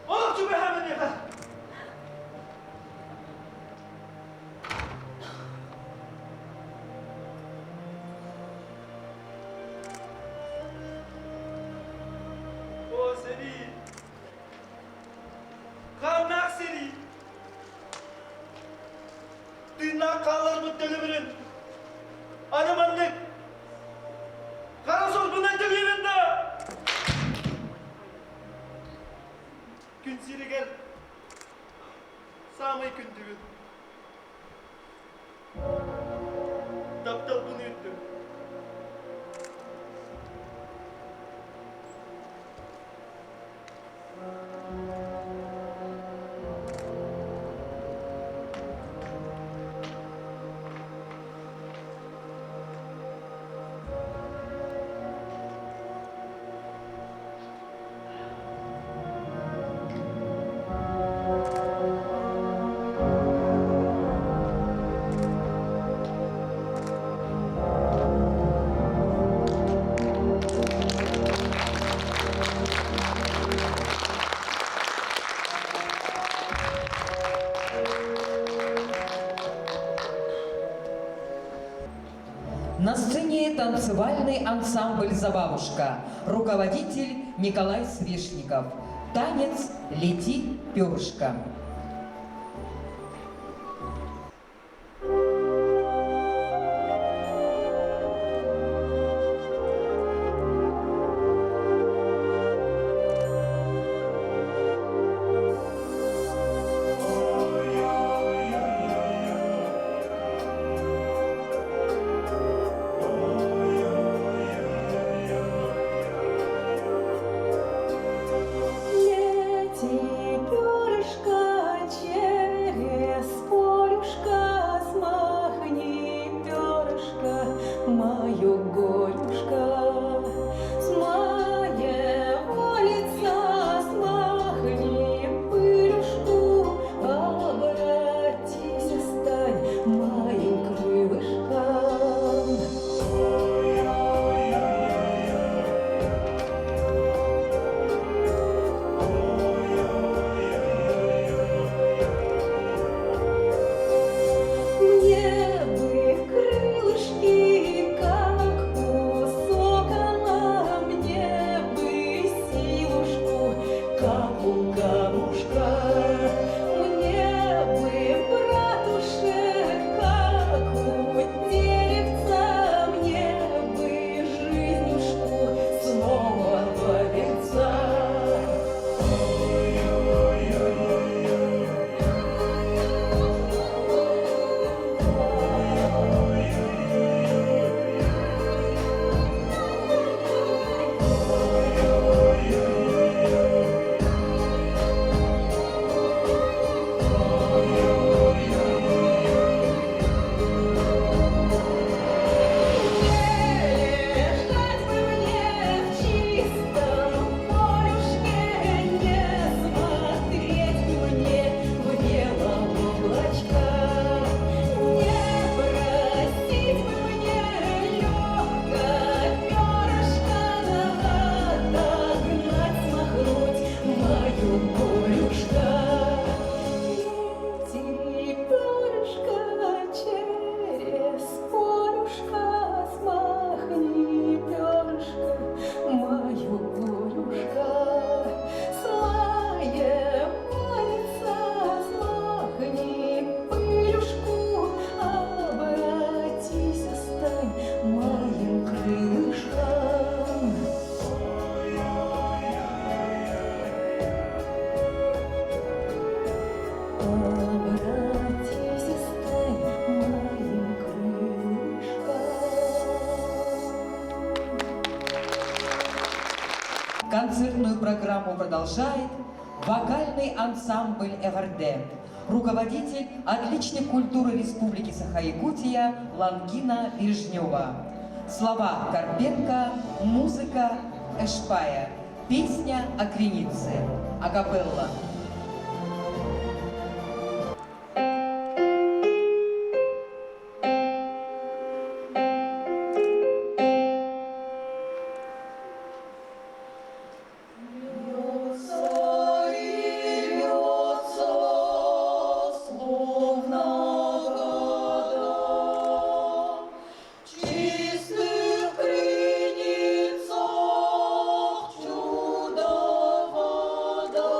Олохчу бэһэм миэхэ. Төлөөн хаалларбыт төлөбүрүн аны маннык хара сорбунан төлүүбүн да күн сиригэр саамай күндүбүн тапталбын ыыттым. На сцене танцевальный ансамбль «Забавушка». Руководитель Николай Свешников. Танец «Лети, перышко». Лети, перышко, через полюшко, смахни перышко, мое горюшко. С моего лица смахни пылюшку, обратись и стань моим крылышком. Мне бы крылышки, как у сокола, мне бы силушку, как у камушка. Мне бы, братушек, как у деревца, мне бы жизнюшку снова во венца. Лежать бы мне в чистом полюшке, не смотреть бы мне в белом облачка, не просить бы мне легко перышко, отогнать, смахнуть мою горюшка. Лети, перышко, через полюшко, смахни перышко, мою горюшка. С моего лица смахни пылюшку, обратись и стань моим крылышком. Обратись и стань моим крылышком. Концертную программу продолжает вокальный ансамбль «Эҕэрдэ». Руководитель, отличник культуры Республики Саха-Якутия Лангина Бережнева. Слова Карпенко, музыка Эшпая. Песня о Кринице. Акапелла. Льется и льется, словно вода, в чистых криницах чудо вода.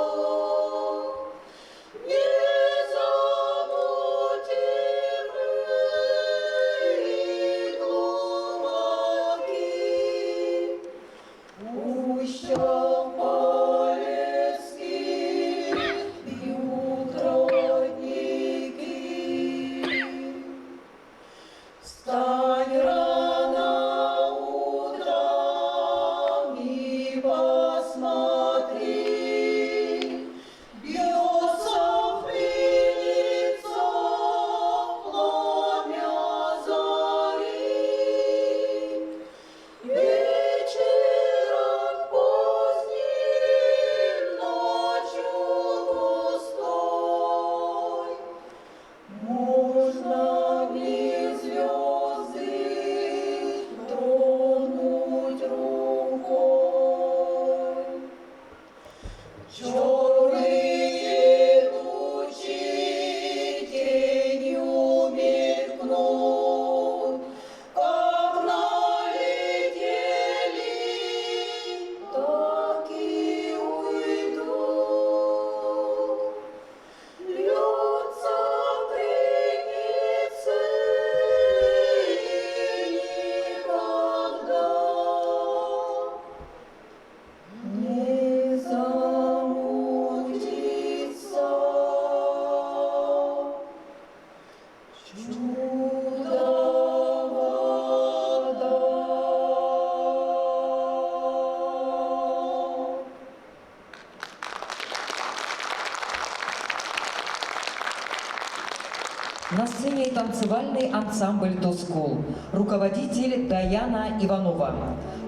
На сцене танцевальный ансамбль «Тоскул». Руководитель Даяна Иванова.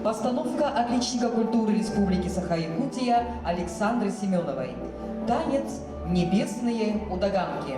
Постановка отличника культуры Республики Саха-Якутия Александры Семеновой. Танец «Небесные удаганки».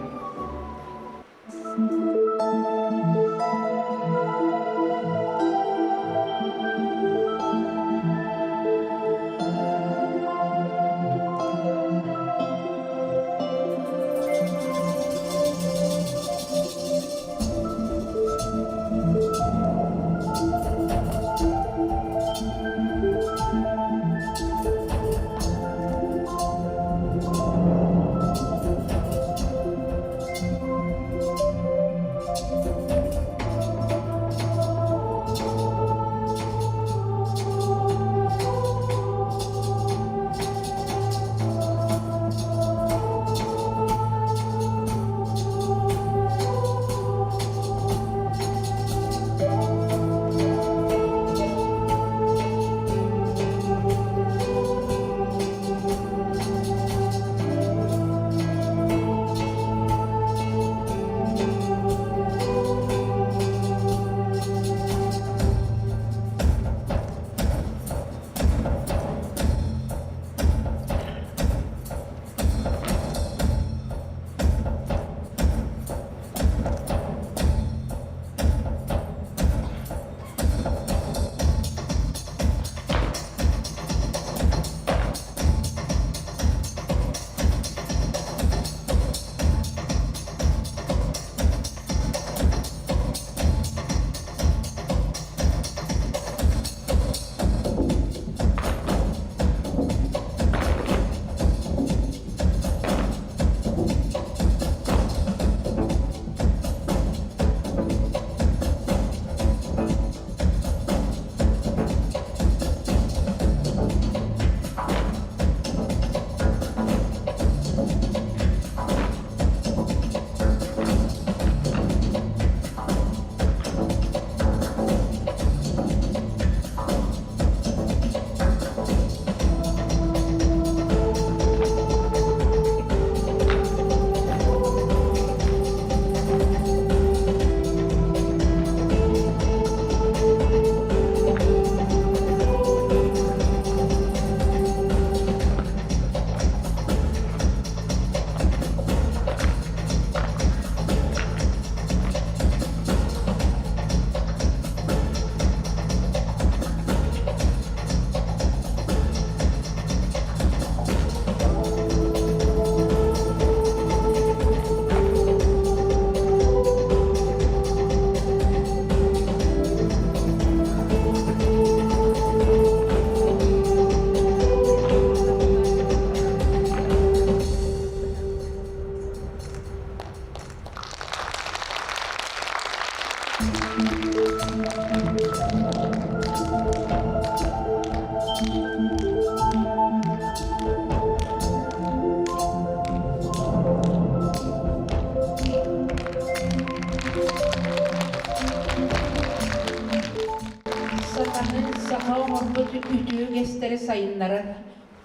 Саханы саха оҥорбут үтүө үгэстэри сайыннарар,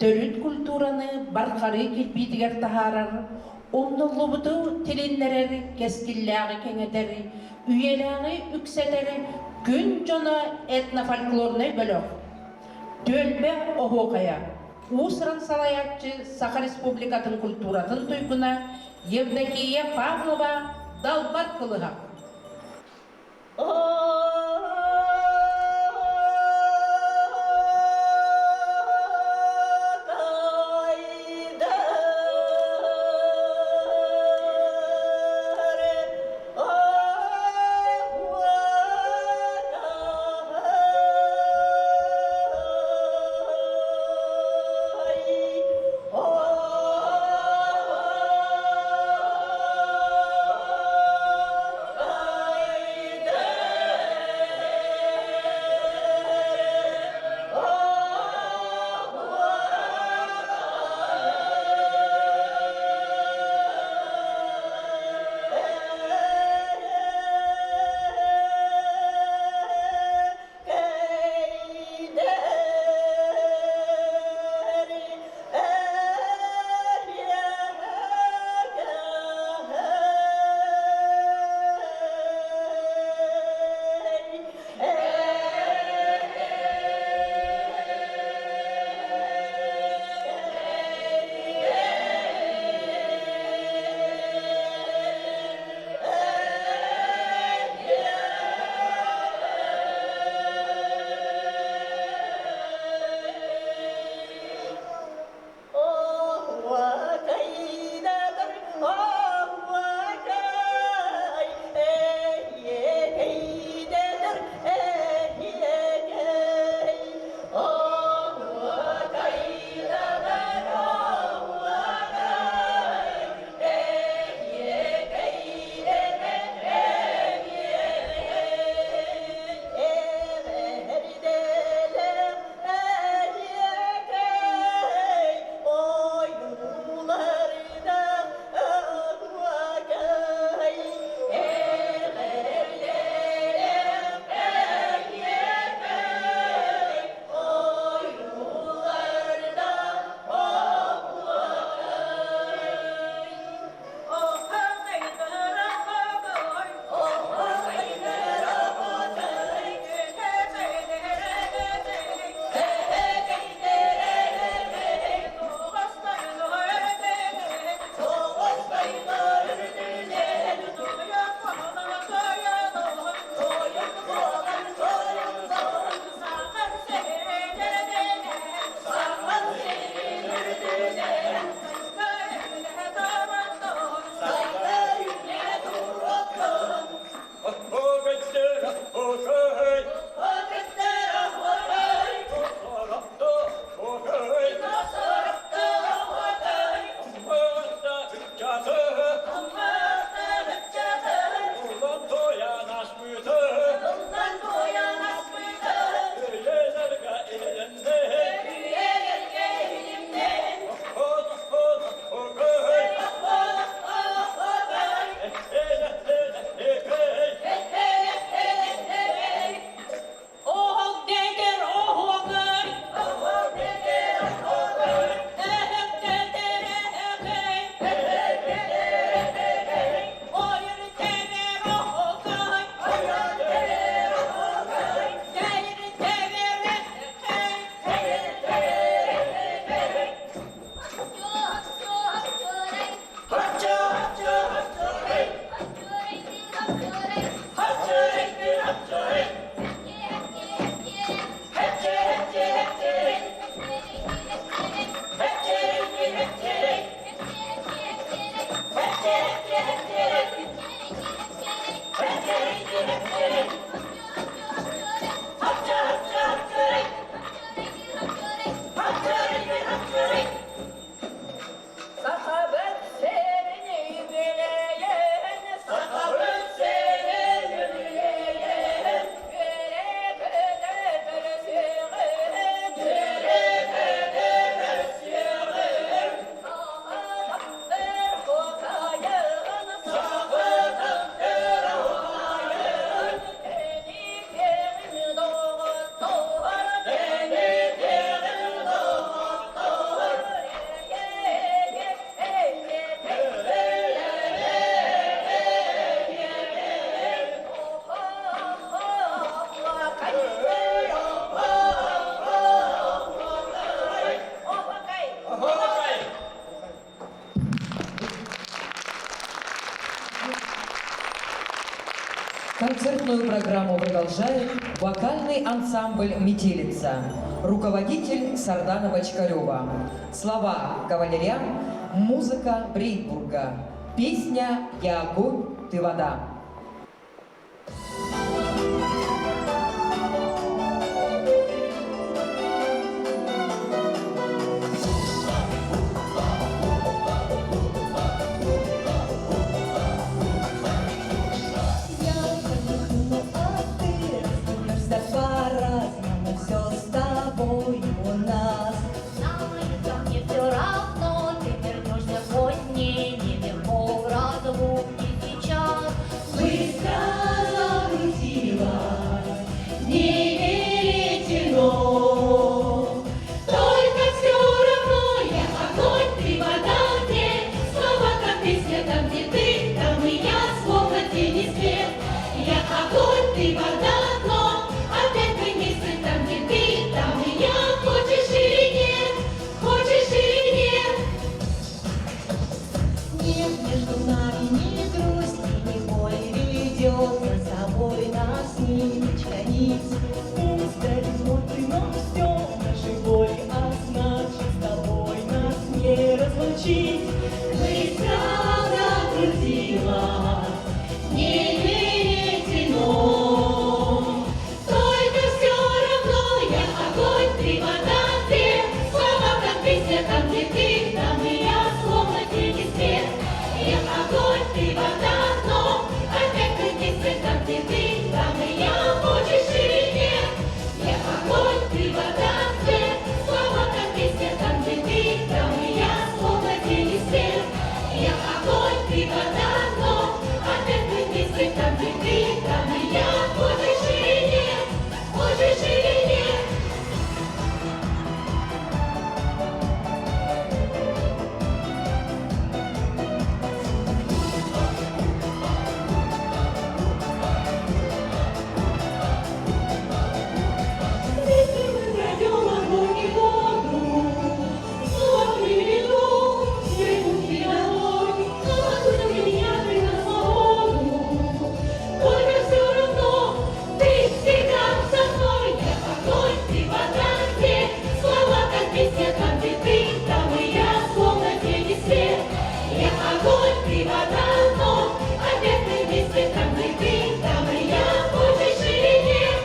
төрүт культураны барҕарыы кирбиитигэр таһаарар, умнуллубуту тилиннэрэр, кэскиллээҕи кэҥэтэр, үйэлээҕи үксэтэр күн дьоно этнофольклорнай бөлөх. Түөлбэ оһуохайа уус-уран салайааччы Саха Республикатын культуратын туйгуна Евдокия Павлова Далбар Кылыһах. Концертную программу продолжает вокальный ансамбль «Метелица». Руководитель Сардана Бочкарева. Слова кавалерия, музыка Брейбурга. Песня «Я огонь, ты вода». Я вздохну, а ты развернешься по-разному, все с тобой у нас. Знаю, мне все равно, ты вернешься позднее, нелегко в разлуке сейчас. Быстро закрутилась, не веретено. Только все равно я огонь, ты вода, где слова, как песня, там, где ты, там и я, словно тень и свет. Я огонь, ты вода, но опять мы вместе там, где ты, там и я, хочешь или нет, хочешь или нет. Нет между нами ни грусти, ни боли, ведет за собой нас ниточка нить. Пусть горизонты, но все в нашей воле, а значит с тобой нас не разлучить. Быстро закрутилась, не веретено. Только все равно я огонь, ты вода, где слова, как песня, там, где ты, там и я, словно тень и свет. Я огонь, ты вода, но опять мы вместе, там, где ты, там и я, хочешь или нет. Я огонь, ты вода, свет, слова, как песня, там, где ты, там и я, словно тень и свет. Я огонь, ты вода, но опять мы вместе, там, где ты, там и я, хочешь или нет, хочешь или нет. Вместе мы пройдем огонь и воду, снова приведу все пути домой. Но откуда меня ты на свободу? Только все равно ты всегда со мной. Я огонь, ты вода, где слова, как песня, там, где ты, там и я, словно тень и свет. Я огонь, ты вода, но опять мы вместе, там, где ты, там и я, хочешь или нет.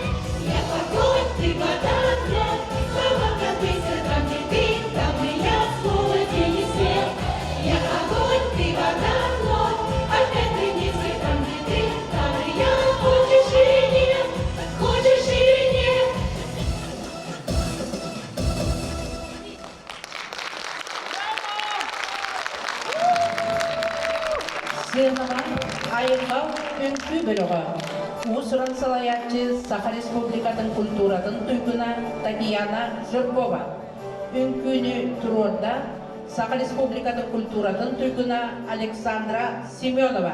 Я огонь, ты вода, но слова, как песня, там, где ты, там и я, словно тень и свет. Я огонь, ты вода, но опять мы вместе, там, где ты, там и я, хочешь или нет, хочешь или нет. Сыанаҕа айылҕа үҥкүү бөлөҕө уус-уран салайааччы Саха Республикатын культуратын туйгуна Татьяна Жиркова үҥкүүнү туруорда Саха Республикатын культуратын туйгуна Александра Семенова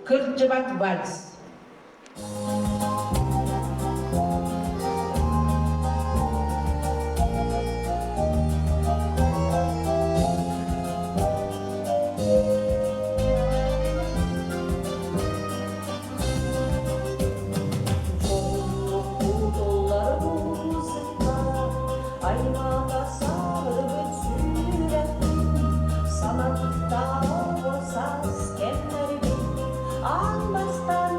Кырдьыбат вальс. Кутуллар музыка, аймаға салып сүрәтін, санаттан саз кемербин, аң бастан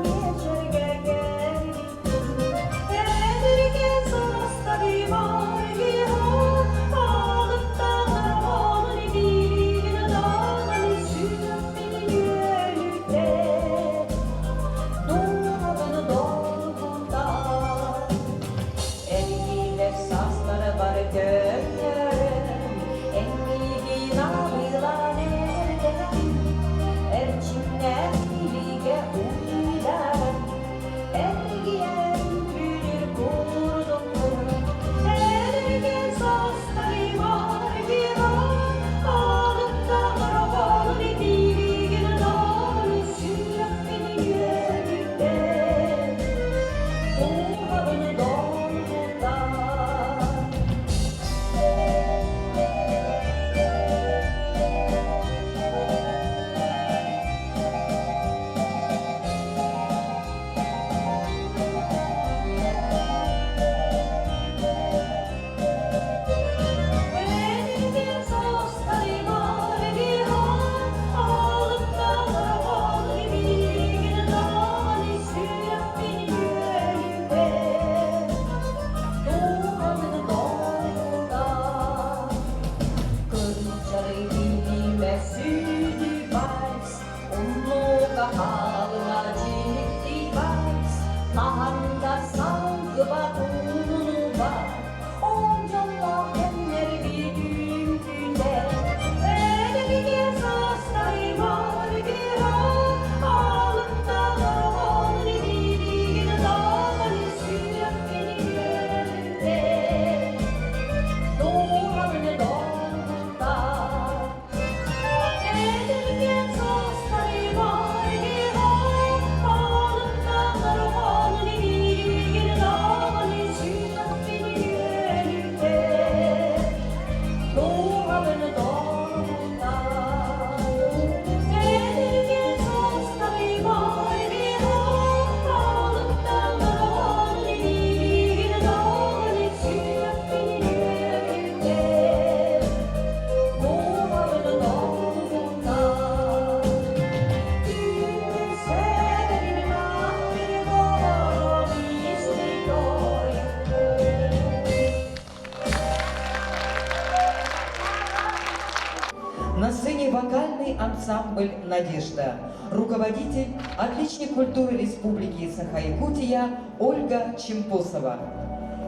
ансамбль «Надежда». Руководитель, отличник культуры Республики Саха-Якутия Ольга Чемпосова.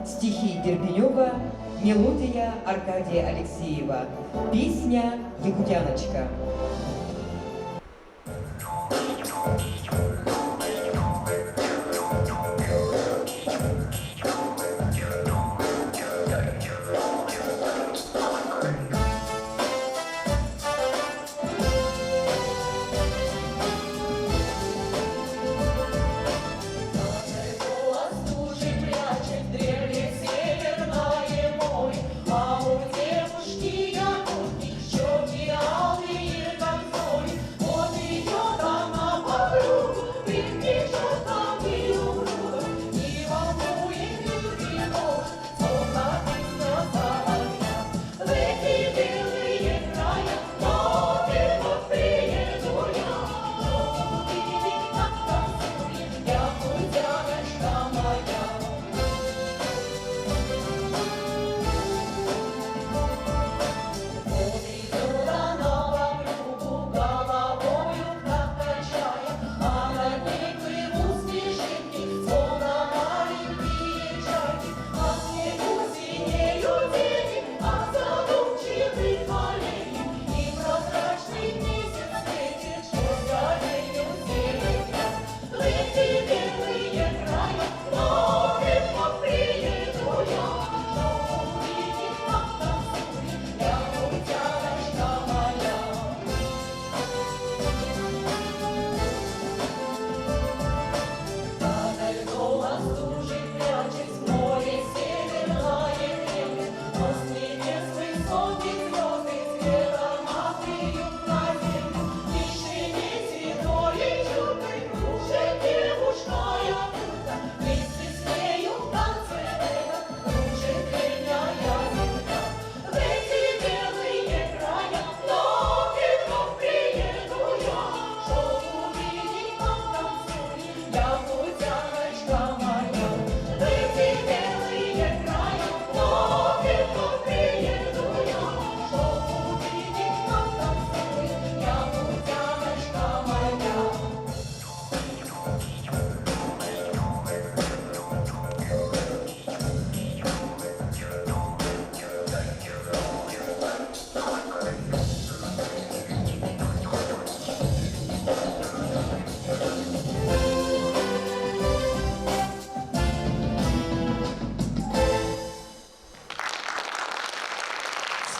Стихи Дербенева, мелодия Аркадия Алексеева. Песня «Якутяночка».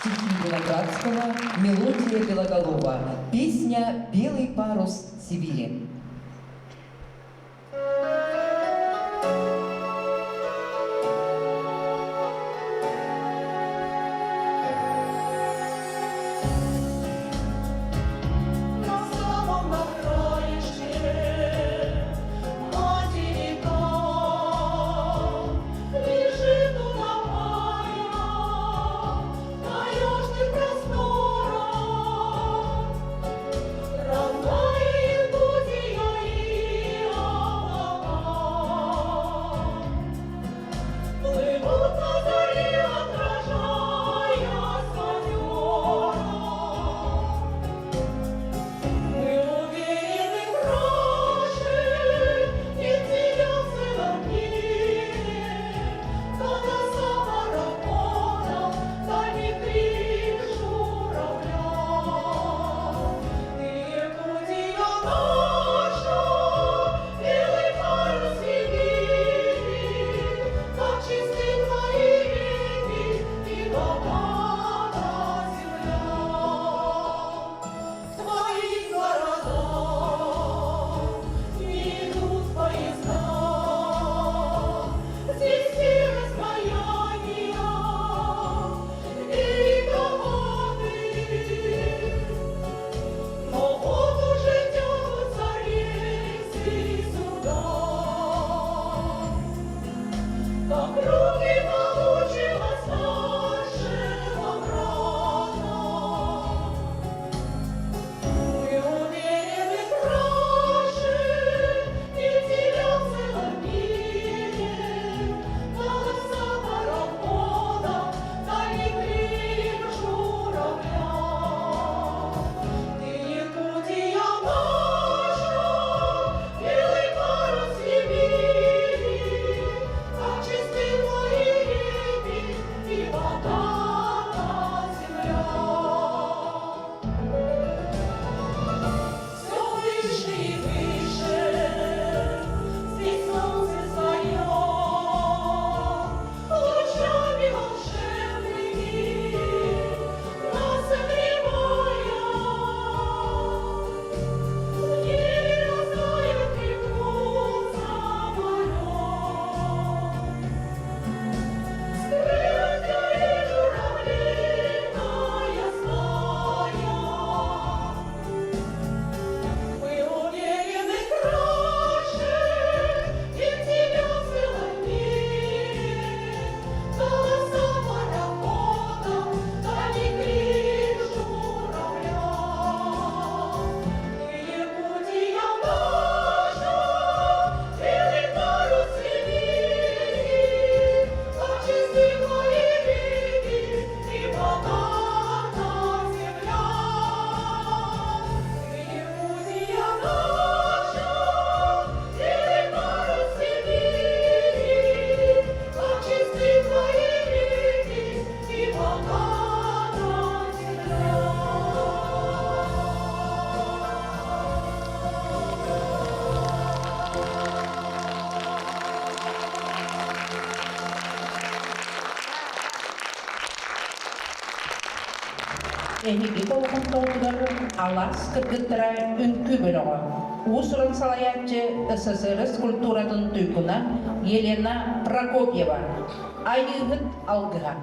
Стихи Виноградского, мелодия Белоголова, песня «Белый парус Сибири». Эһиги болҕомтоҕутугар Алаас кыргыттара үҥкүү бөлөҕө, уус-уран салайааччы СССР культуратын туйгуна Елена Прокопьева, Айыыһыт алгыһа.